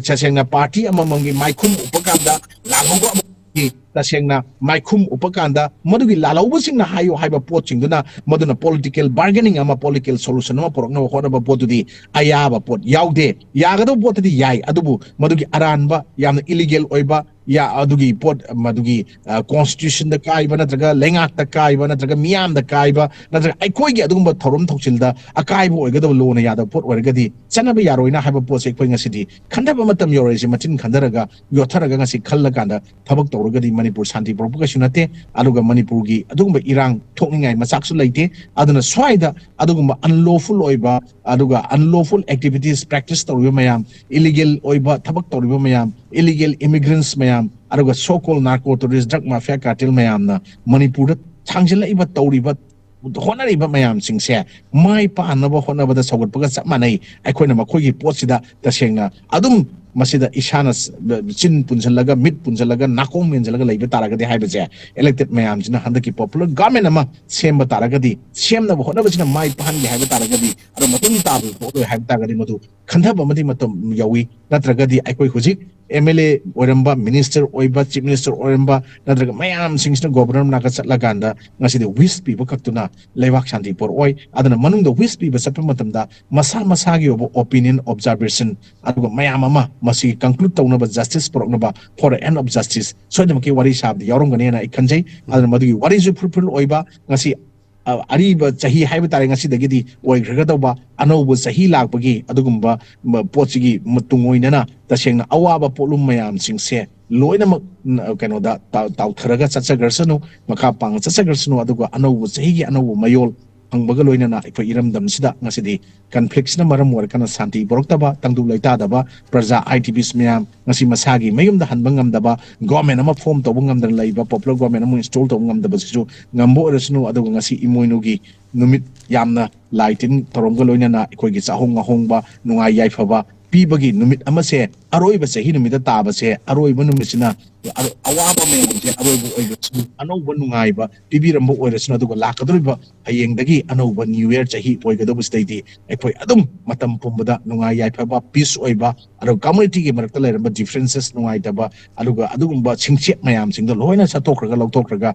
ꯇꯁꯦꯡꯅ ꯄꯥꯔꯇꯤ ꯑꯃꯃꯝꯒꯤ ꯃꯥꯏꯈꯨꯝ ꯎꯞꯄ ꯀꯥꯟꯗ ꯂꯥꯜꯍꯧꯕ ꯑꯃꯒꯤ ꯇꯁꯦꯡꯅ ꯃꯥꯏꯈꯨꯝ ꯎꯞꯄ ꯀꯥꯟꯗ ꯃꯗꯨꯒꯤ ꯂꯥꯜꯍꯧꯕꯁꯤꯡꯅ ꯍꯥꯏꯌꯨ ꯍꯥꯏꯕ ꯄꯣꯠꯁꯤꯡꯗꯨꯅ ꯃꯗꯨꯅ ꯄꯣꯂꯤꯇꯤꯀꯦꯜ ꯕꯥꯔꯒꯦꯅꯤꯡ ꯑꯃ, ꯄꯣꯂꯤꯇꯤꯀꯦꯜ ꯁꯣꯂꯨꯁꯟ ꯑꯃ ꯄꯨꯔꯛꯅꯕ ꯍꯣꯠꯅꯕ ꯄꯣꯠꯇꯨꯗꯤ ꯑꯌꯥꯕ ꯄꯣꯠ ꯌꯥꯎꯗꯦ꯫ ꯌꯥꯒꯗꯕ ꯄꯣꯠꯇꯨꯗꯤ ꯌꯥꯏ, ꯑꯗꯨꯕꯨ ꯃꯗꯨꯒꯤ ꯑꯔꯥꯟꯕ, ꯌꯥꯝꯅ ꯏꯂꯤꯒꯦꯜ ꯑꯣꯏꯕ, ꯌꯥ-, ꯑꯗꯨꯒꯤ ꯄꯣꯠ, ꯃꯗꯨꯒꯤ, ꯑ, constitutionꯗ ꯀꯥꯏꯕ, ꯅꯠꯇ꯭ꯔꯒ ꯂꯩꯉꯥꯛꯇ ꯀꯥꯏꯕ, ꯅꯠꯇ꯭ꯔꯒ ꯃꯤꯌꯥꯝꯗ ꯀꯥꯏꯕ, ꯅꯠꯇ꯭ꯔꯒ ꯑꯩꯈꯣꯏꯒꯤ ꯑꯗꯨꯒꯨꯝꯕ ꯊꯧꯔꯝ ꯊꯧꯁꯤꯜꯗ ꯑꯀꯥꯏꯕ ꯑꯣꯏꯒꯗꯕ, ꯂꯣꯅ ꯌꯥꯗꯕ ꯄꯣꯠ ꯑꯣꯏꯔꯒꯗꯤ ꯆꯠꯅꯕ ꯌꯥꯔꯣꯏꯅ ꯍꯥꯏꯕ ꯄꯣꯠꯁꯦ ꯑꯩꯈꯣꯏ ꯉꯁꯤꯗꯤ ꯈꯟꯊꯕ ꯃꯇꯝ ꯌꯧꯔꯛꯏꯁꯦ꯫ ꯃꯆꯤꯟ ꯈꯟꯊꯔꯒ, ꯌꯣꯠꯊꯔꯒ ꯉꯁꯤ ꯈꯜꯂꯀꯥꯟꯗ ꯊꯕꯛ ꯇꯧꯔꯒꯗꯤ ꯃꯅꯤꯄꯨꯔ ꯁꯥꯟꯇꯤ ꯄꯨꯔꯛꯄ ꯀꯩꯁꯨ ꯅꯠꯇꯦ꯫ ꯑꯗꯨꯒ ꯃꯅꯤꯄꯨꯔꯒꯤ ꯑꯗꯨꯒꯨꯝꯕ ꯏꯔꯥꯡ ꯊꯣꯛꯅꯤꯡꯉꯥꯏ ꯃꯆꯥꯛꯁꯨ ꯂꯩꯇꯦ꯫ ꯑꯗꯨꯅ ꯁ꯭ꯋꯥꯏꯗ ꯑꯗꯨꯒꯨꯝꯕ unlawful ꯑꯣꯏꯕ, ꯑꯗꯨꯒ unlawful activities practice ꯇꯧꯔꯤꯕ ꯃꯌꯥꯝ, illegal ꯑꯣꯏꯕ ꯊꯕꯛ ꯇꯧꯔꯤꯕ ꯃꯌꯥꯝ, illegal immigrants ꯃꯌꯥꯝ, ꯑꯗꯨꯒ so called narco terrorist, drug mafia cartel ꯃꯌꯥꯝꯅ ꯃꯅꯤꯄꯨꯔꯗ ꯊꯥꯡꯖꯤꯜꯂꯛꯏꯕ, ꯇꯧꯔꯤꯕ, ꯍꯣꯠꯅꯔꯤꯕ ꯃꯌꯥꯝꯁꯤꯡꯁꯦ ꯃꯥꯏ ꯄꯥꯛꯅꯕ ꯍꯣꯠꯅꯕꯗ ꯁꯧꯒꯠꯄꯒ ꯆꯞ ꯃꯥꯟꯅꯩ꯫ ꯑꯩꯈꯣꯏꯅ ꯃꯈꯣꯏꯒꯤ ꯄꯣꯠꯁꯤꯗ ꯇꯁꯦꯡꯅ ꯑꯗꯨꯝ ꯃꯁꯤꯗ ꯏꯁꯥꯅ ꯆꯤꯟ ꯄꯨꯟꯁꯤꯜꯂꯒ, ꯃꯤꯠ ꯄꯨꯟꯁꯤꯜꯂꯒ, ꯅꯥꯀꯣꯡ ꯃꯦꯟꯁꯤꯜꯂꯒ ꯂꯩꯕ ꯇꯥꯔꯒꯗꯤ ꯍꯥꯏꯕꯁꯦ, elected ꯃꯌꯥꯝꯁꯤꯅ ꯍꯟꯗꯛꯀꯤ popular government ꯑꯃ ꯁꯦꯝꯕ ꯇꯥꯔꯒꯗꯤ, ꯁꯦꯝꯅꯕ ꯍꯣꯠꯅꯕꯁꯤꯅ ꯃꯥꯏ ꯄꯥꯛꯍꯟꯒꯦ ꯍꯥꯏꯕ ꯇꯥꯔꯒꯗꯤ, ꯑꯗꯣ ꯃꯇꯨꯡ ꯇꯥꯕꯗ ꯊꯣꯛꯂꯣꯏ ꯍꯥꯏꯕ ꯇꯥꯔꯒꯗꯤ, ꯃꯗꯨ ꯈꯟꯊꯕ ꯑꯃꯗꯤ ꯃꯇꯝ ꯌꯧꯏ꯫ ꯅꯠꯇ꯭ꯔꯒꯗꯤ ꯑꯩꯈꯣꯏ ꯍꯧꯖꯤꯛ M L A ꯑꯣꯏꯔꯝꯕ, minister ꯑꯣꯏꯕ, chief minister ꯑꯣꯏꯔꯝꯕ, ꯅꯠꯇ꯭ꯔꯒ ꯃꯌꯥꯝꯁꯤꯡꯁꯤꯅ governor ꯃꯅꯥꯛꯇ ꯆꯠꯂꯀꯥꯟꯗ ꯉꯁꯤꯗꯤ wish ꯄꯤꯕ ꯈꯛꯇꯨꯅ ꯂꯩꯕꯥꯛ ꯁꯥꯟꯇꯤ ꯄꯨꯔꯛꯑꯣꯏ꯫ ꯑꯗꯨꯅ ꯃꯅꯨꯡꯗ wish ꯄꯤꯕ ꯆꯠꯄ ꯃꯇꯝꯗ ꯃꯁꯥ ꯃꯁꯥꯒꯤ ꯑꯣꯏꯕ opinion, observation, ꯑꯗꯨꯒ ꯃꯌꯥꯝ ꯑꯃ ꯃꯁꯤꯒꯤ conclude ꯇꯧꯅꯕ, justice ꯄꯨꯔꯛꯅꯕ, for the end of justice ꯁꯣꯏꯗꯅꯃꯛꯀꯤ ꯋꯥꯔꯤ ꯁꯥꯕꯗ ꯌꯥꯎꯔꯝꯒꯅꯦꯅ ꯑꯩ ꯈꯟꯖꯩ꯫ ꯑꯗꯨꯅ ꯃꯗꯨꯒꯤ ꯋꯥꯔꯤꯁꯨ fruitful ꯑꯣꯏꯕ, ꯉꯁꯤ ꯑ, ꯑꯔꯤꯕ ꯆꯍꯤ ꯍꯥꯏꯕ ꯇꯥꯔꯦ, ꯉꯁꯤꯗꯒꯤꯗꯤ ꯑꯣꯏꯈ꯭ꯔꯒꯗꯧꯕ ꯑꯅꯧꯕ ꯆꯍꯤ ꯂꯥꯛꯄꯒꯤ ꯑꯗꯨꯒꯨꯝꯕ ꯃ-, ꯄꯣꯠꯁꯤꯒꯤ ꯃ-, ꯇꯨꯡ ꯑꯣꯏꯅꯅ ꯇꯁꯦꯡꯅ ꯑꯋꯥꯕ ꯄꯣꯠꯂꯨꯝ ꯃꯌꯥꯝꯁꯤꯡꯁꯦ ꯂꯣꯏꯅꯃꯛ ꯅ-, ꯀꯩꯅꯣꯗ ꯇꯥ-, ꯇꯥꯎꯊꯔꯒ ꯆꯠꯆꯈ꯭ꯔꯁꯅꯨ, ꯃꯈꯥ ꯄꯥꯡꯅ ꯆꯠꯆꯈ꯭ꯔꯁꯅꯨ, ꯑꯗꯨꯒ ꯑꯅꯧꯕ ꯆꯍꯤꯒꯤ ꯑꯅꯧꯕ ꯃꯌꯣꯜ ꯐꯪꯕꯒ ꯂꯣꯏꯅꯅ ꯑꯩꯈꯣꯏ ꯏꯔꯝꯗꯝꯁꯤꯗ ꯉꯁꯤꯗꯤ conflictꯁꯤꯅ ꯃꯔꯝ ꯑꯣꯏꯔꯀꯥꯟꯗ ꯁꯥꯟꯇꯤ ꯄꯨꯔꯛꯇꯕ, ꯇꯪꯗꯨ ꯂꯩꯇꯥꯗꯕ, ꯄ꯭ꯔꯖꯥ, activist ꯃꯌꯥꯝ ꯉꯁꯤ ꯃꯁꯥꯒꯤ ꯃꯌꯨꯝꯗ ꯍꯟꯕ ꯉꯝꯗꯕ, government ꯑꯃ form ꯇꯧꯕ ꯉꯝꯗꯅ ꯂꯩꯕ, popular government ꯑꯃ install ꯇꯧꯕ ꯉꯝꯗꯕꯁꯤꯁꯨ ꯉꯝꯕ ꯑꯣꯏꯔꯁꯅꯨ꯫ ꯑꯗꯨꯒ ꯉꯁꯤ ꯏꯃꯣꯏꯅꯨꯒꯤ ꯅꯨꯃꯤꯠ, ꯌꯥꯝꯅ ꯂꯥꯏ ꯇꯤꯟ ꯊꯧꯔꯝꯒ ꯂꯣꯏꯅꯅ ꯑꯩꯈꯣꯏꯒꯤ ꯆꯥꯍꯣꯡ ꯉꯥꯍꯣꯡꯕ, ꯅꯨꯡꯉꯥꯏ ꯌꯥꯏꯐꯕ ꯄꯤꯕꯒꯤ ꯅꯨꯃꯤꯠ ꯑꯃꯁꯦ, ꯑꯔꯣꯏꯕ ꯆꯍꯤ ꯅꯨꯃꯤꯠꯇ ꯇꯥꯕꯁꯦ, ꯑꯔꯣꯏꯕ ꯅꯨꯃꯤꯠꯁꯤꯅ ꯑꯔꯣ-, ꯑꯋꯥꯕ ꯃꯌꯥꯝꯁꯦ ꯑꯔꯣꯏꯕ ꯑꯣꯏꯔꯁꯅꯨ, ꯑꯅꯧꯕ ꯅꯨꯡꯉꯥꯏꯕ ꯄꯤꯕꯤꯔꯝꯕ ꯑꯣꯏꯔꯁꯅꯨ꯫ ꯑꯗꯨꯒ ꯂꯥꯛꯀꯗꯧꯔꯤꯕ ꯍꯌꯦꯡꯗꯒꯤ ꯑꯅꯧꯕ new year ꯆꯍꯤ ꯑꯣꯏꯒꯗꯧꯕꯁꯤꯗꯩꯗꯤ ꯑꯩꯈꯣꯏ ꯑꯗꯨꯝ ꯃꯇꯝ ꯄꯨꯝꯕꯗ ꯅꯨꯡꯉꯥꯏ ꯌꯥꯏꯐꯕ, peace ꯑꯣꯏꯕ, ꯑꯗꯨꯒ communityꯒꯤ ꯃꯔꯛꯇ ꯂꯩꯔꯝꯕ differences, ꯅꯨꯡꯉꯥꯏꯇꯕ, ꯑꯗꯨꯒ ꯑꯗꯨꯒꯨꯝꯕ ꯁꯤꯡꯆꯦꯠ ꯃꯌꯥꯝꯁꯤꯡꯗꯣ ꯂꯣꯏꯅ ꯁꯠꯇꯣꯛꯈ꯭ꯔꯒ, ꯂꯧꯊꯣꯛꯈ꯭ꯔꯒ,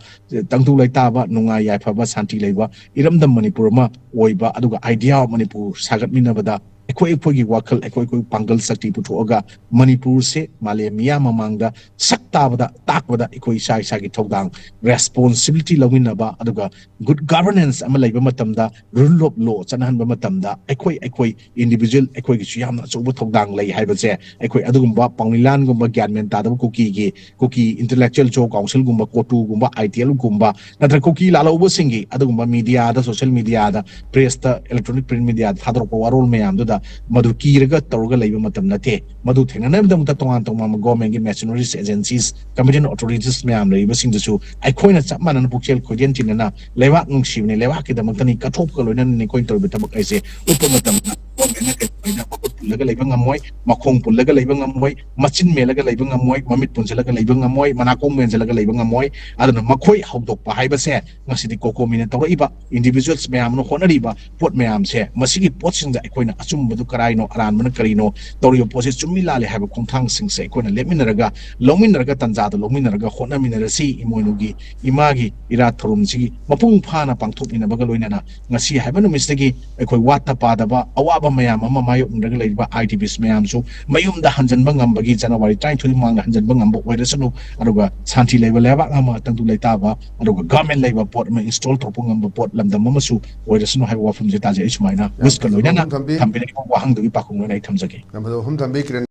ꯇꯪꯗꯨ ꯂꯩꯇꯥꯕ, ꯅꯨꯡꯉꯥꯏ ꯌꯥꯏꯐꯕ, ꯁꯥꯟꯇꯤ ꯂꯩꯕ ꯏꯔꯝꯗꯝ ꯃꯅꯤꯄꯨꯔ ꯑꯃ ꯑꯣꯏꯕ, ꯑꯗꯨꯒ idea of ꯃꯅꯤꯄꯨꯔ ꯁꯥꯒꯠꯃꯤꯟꯅꯕꯗ ꯑꯩꯈꯣꯏ ꯑꯩꯈꯣꯏꯒꯤ ꯋꯥꯈꯜ, ꯑꯩꯈꯣꯏ ꯑꯩꯈꯣꯏ ꯄꯥꯡꯒꯜ ꯁꯛꯇꯤ ꯄꯨꯊꯣꯛꯑꯒ ꯃꯅꯤꯄꯨꯔꯁꯦ ꯃꯥꯂꯦꯝ ꯃꯤꯌꯥꯝ ꯃꯃꯥꯡꯗ ꯁꯛ ꯇꯥꯕꯗ ꯇꯥꯛꯄꯗ ꯑꯩꯈꯣꯏ ꯏꯁꯥ ꯏꯁꯥꯒꯤ ꯊꯧꯗꯥꯡ, ꯔꯦꯁꯄꯣꯟꯁꯤꯕꯤꯂꯤꯇꯤ ꯂꯧꯃꯤꯟꯅꯕ, ꯑꯗꯨꯒ ꯒꯨꯗ ꯒꯚꯔꯅꯦꯟꯁ ꯑꯃ ꯂꯩꯕ ꯃꯇꯝꯗ, ꯔꯨꯜ ꯑꯣꯐ ꯂꯣ ꯆꯠꯅꯍꯟꯕ ꯃꯇꯝꯗ ꯑꯩꯈꯣꯏ ꯑꯩꯈꯣꯏ ꯏꯟꯗꯤꯚꯤꯖꯨꯋꯦꯜ ꯑꯩꯈꯣꯏꯒꯤꯁꯨ ꯌꯥꯝꯅ ꯑꯆꯧꯕ ꯊꯧꯗꯥꯡ ꯂꯩ ꯍꯥꯏꯕꯁꯦ ꯑꯩꯈꯣꯏ ꯑꯗꯨꯒꯨꯝꯕ ꯄꯥꯎꯅꯤꯂꯥꯟꯒꯨꯝꯕ ꯒ꯭ꯌꯥꯟ ꯃꯦꯟ ꯇꯥꯗꯕ ꯀꯨꯀꯤꯒꯤ, ꯀꯨꯀꯤ ꯏꯟꯇꯦꯂꯦꯛꯆꯨꯋꯦꯜ ꯆꯣ ꯀꯥꯎꯟꯁꯤꯜꯒꯨꯝꯕ, ꯀꯣꯇꯨꯒꯨꯝꯕ, ꯑꯥꯏ ꯇꯤ ꯑꯦꯜꯒꯨꯝꯕ, ꯅꯠꯇ꯭ꯔꯒ ꯀꯨꯀꯤ ꯂꯥꯜꯍꯧꯕꯁꯤꯡꯒꯤ ꯑꯗꯨꯒꯨꯝꯕ ꯃꯤꯗꯤꯌꯥꯗ, ꯁꯣꯁꯤꯌꯦꯜ ꯃꯤꯗꯤꯌꯥꯗ, ꯄ꯭ꯔꯦꯁꯇ, ꯏꯂꯦꯛꯇ꯭ꯔꯣꯅꯤꯛ ꯄ꯭ꯔꯤꯟꯠ ꯃꯤꯗꯤꯌꯥꯗ ꯊꯥꯗꯣꯔꯛꯄ ꯋꯥꯔꯣꯜ ꯃꯌꯥꯝꯗꯨꯗ ꯃꯗꯨ ꯀꯤꯔꯒ ꯇꯧꯔꯒ ꯂꯩꯕ ꯃꯇꯝ ꯅꯠꯇꯦ꯫ ꯃꯗꯨ ꯊꯦꯡꯅꯅꯕꯒꯤꯗꯃꯛꯇ ꯇꯣꯉꯥꯟ ꯇꯣꯉꯥꯟꯕ ꯒꯣꯔꯃꯦꯟꯒꯤ ꯃꯦꯁꯤꯅꯔꯤꯁ, ꯑꯦꯖꯦꯟꯁꯤꯁ, ꯀꯝꯄꯤꯇꯦꯟ ꯑꯣꯊꯣꯔꯤꯇꯤꯁ ꯃꯌꯥꯝ ꯂꯩꯔꯤꯕꯁꯤꯡꯗꯨꯁꯨ ꯑꯩꯈꯣꯏꯅ ꯆꯞ ꯃꯥꯟꯅꯅ ꯄꯨꯛꯆꯦꯜ ꯈꯣꯏꯗꯦꯟ ꯇꯤꯟꯅꯅ ꯂꯩꯕꯥꯛ ꯅꯨꯡꯁꯤꯕꯅꯤ, ꯂꯩꯕꯥꯛꯀꯤꯗꯃꯛꯇꯅꯤ, ꯀꯠꯊꯣꯛꯄꯒ ꯂꯣꯏꯅꯅꯅꯤ ꯑꯩꯈꯣꯏꯅ ꯇꯧꯔꯤꯕ ꯊꯕꯛ ꯍꯥꯏꯁꯦ ꯎꯠꯄ ꯃꯇꯝꯗ ꯒꯣꯔꯃꯦꯟꯅ ꯀꯩꯗꯧꯉꯩꯗ ꯃꯈꯨꯠ ꯄꯨꯜꯂꯒ ꯂꯩꯕ ꯉꯝꯃꯣꯏ, ꯃꯈꯣꯡ ꯄꯨꯜꯂꯒ ꯂꯩꯕ ꯉꯝꯃꯣꯏ, ꯃꯆꯤꯟ ꯃꯦꯜꯂꯒ ꯂꯩꯕ ꯉꯝꯃꯣꯏ, ꯃꯃꯤꯠ ꯄꯨꯟꯁꯤꯜꯂꯒ ꯂꯩꯕ ꯉꯝꯃꯣꯏ, ꯃꯅꯥꯀꯣꯡ ꯃꯦꯟꯁꯤꯜꯂꯒ ꯂꯩꯕ ꯉꯝꯃꯣꯏ꯫ ꯑꯗꯨꯅ ꯃꯈꯣꯏ ꯍꯧꯗꯣꯛꯄ ꯍꯥꯏꯕꯁꯦ ꯉꯁꯤꯗꯤ ꯀꯣꯀꯣꯃꯤꯅ ꯇꯧꯔꯛꯏꯕ, ꯏꯟꯗꯤꯚꯤꯖꯨꯋꯦꯜꯁ ꯃꯌꯥꯝ ꯑꯃꯅ ꯍꯣꯠꯅꯔꯤꯕ ꯄꯣꯠ ꯃꯌꯥꯝꯁꯦ, ꯃꯁꯤꯒꯤ ꯄꯣꯠꯁꯤꯡꯗ ꯑꯩꯈꯣꯏꯅ ꯑꯆꯨꯝꯕꯗꯨ ꯀꯔꯥꯏꯅꯣ, ꯑꯔꯥꯟꯕꯅ ꯀꯔꯤꯅꯣ, ꯇꯧꯔꯤꯕ ꯄꯣꯠꯁꯤ ꯆꯨꯝꯃꯤ ꯂꯥꯜꯂꯤ ꯍꯥꯏꯕ ꯈꯣꯡꯊꯥꯡꯁꯤꯡꯁꯦ ꯑꯩꯈꯣꯏꯅ ꯂꯦꯞꯃꯤꯟꯅꯔꯒ, ꯂꯧꯃꯤꯟꯅꯔꯒ, ꯇꯥꯟꯖꯥꯗ ꯂꯧꯃꯤꯟꯅꯔꯒ ꯍꯣꯠꯅꯃꯤꯟꯅꯔꯁꯤ꯫ ꯏꯃꯣꯏꯅꯨꯒꯤ ꯏꯃꯥꯒꯤ ꯏꯔꯥꯠ ꯊꯧꯔꯝꯁꯤꯒꯤ ꯃꯄꯨꯡ ꯐꯥꯅ ꯄꯥꯡꯊꯣꯛꯃꯤꯟꯅꯕꯒ ꯂꯣꯏꯅꯅ ꯉꯁꯤ ꯍꯥꯏꯕ ꯅꯨꯃꯤꯠꯁꯤꯗꯒꯤ ꯑꯩꯈꯣꯏ ꯋꯥꯠꯇ ꯄꯥꯗꯕ ꯑꯋꯥꯕ ꯃꯌꯥꯝ ꯑꯃ ꯃꯥꯌꯣꯛꯅꯔꯒ ꯂꯩꯔꯤꯕ ꯑꯥꯏ ꯗꯤ ꯄꯤꯁ ꯃꯌꯥꯝꯁꯨ ꯃꯌꯨꯝꯗ ꯍꯟꯖꯤꯟꯕ ꯉꯝꯕꯒꯤ, ꯖꯅꯋꯥꯔꯤ ꯇꯔꯥꯅꯤꯊꯣꯏ ꯃꯃꯥꯡꯗ ꯍꯟꯖꯤꯟꯕ ꯉꯝꯕ ꯑꯣꯏꯔꯁꯅꯨ, ꯑꯗꯨꯒ ꯁꯥꯟꯇꯤ ꯂꯩꯕ ꯂꯩꯕꯥꯛ ꯑꯃ ꯇꯪꯗꯨ ꯂꯩꯇꯥꯕ, ꯑꯗꯨꯒ ꯒꯚꯔꯟꯃꯦꯟ ꯂꯩꯕ ꯄꯣꯠ ꯑꯃ ꯏꯟꯁꯇꯣꯜ ꯇꯧꯔꯛꯄ ꯉꯝꯕ ꯄꯣꯠ ꯂꯝꯗꯝ ꯑꯃꯁꯨ ꯑꯣꯏꯔꯁꯅꯨ ꯍꯥꯏꯕ ꯋꯥꯐꯝꯁꯦ ꯇꯥꯖꯩ꯫ ꯑꯩ ꯁꯨꯃꯥꯏꯅ ꯋꯤꯁꯀ ꯂꯣꯏꯅꯅ ꯊꯝꯕꯤꯔꯛꯏꯕ ꯋꯥꯍꯪꯗꯨꯒꯤ ꯄꯥꯎꯈꯨꯝ ꯑꯣꯏꯅ ꯑꯩ ꯊꯝꯖꯒꯦ꯫ ꯌꯥꯝ ꯐꯖꯕ ꯋꯥꯐꯝ ꯊꯝꯕꯤ, ꯀꯤꯔꯟ꯫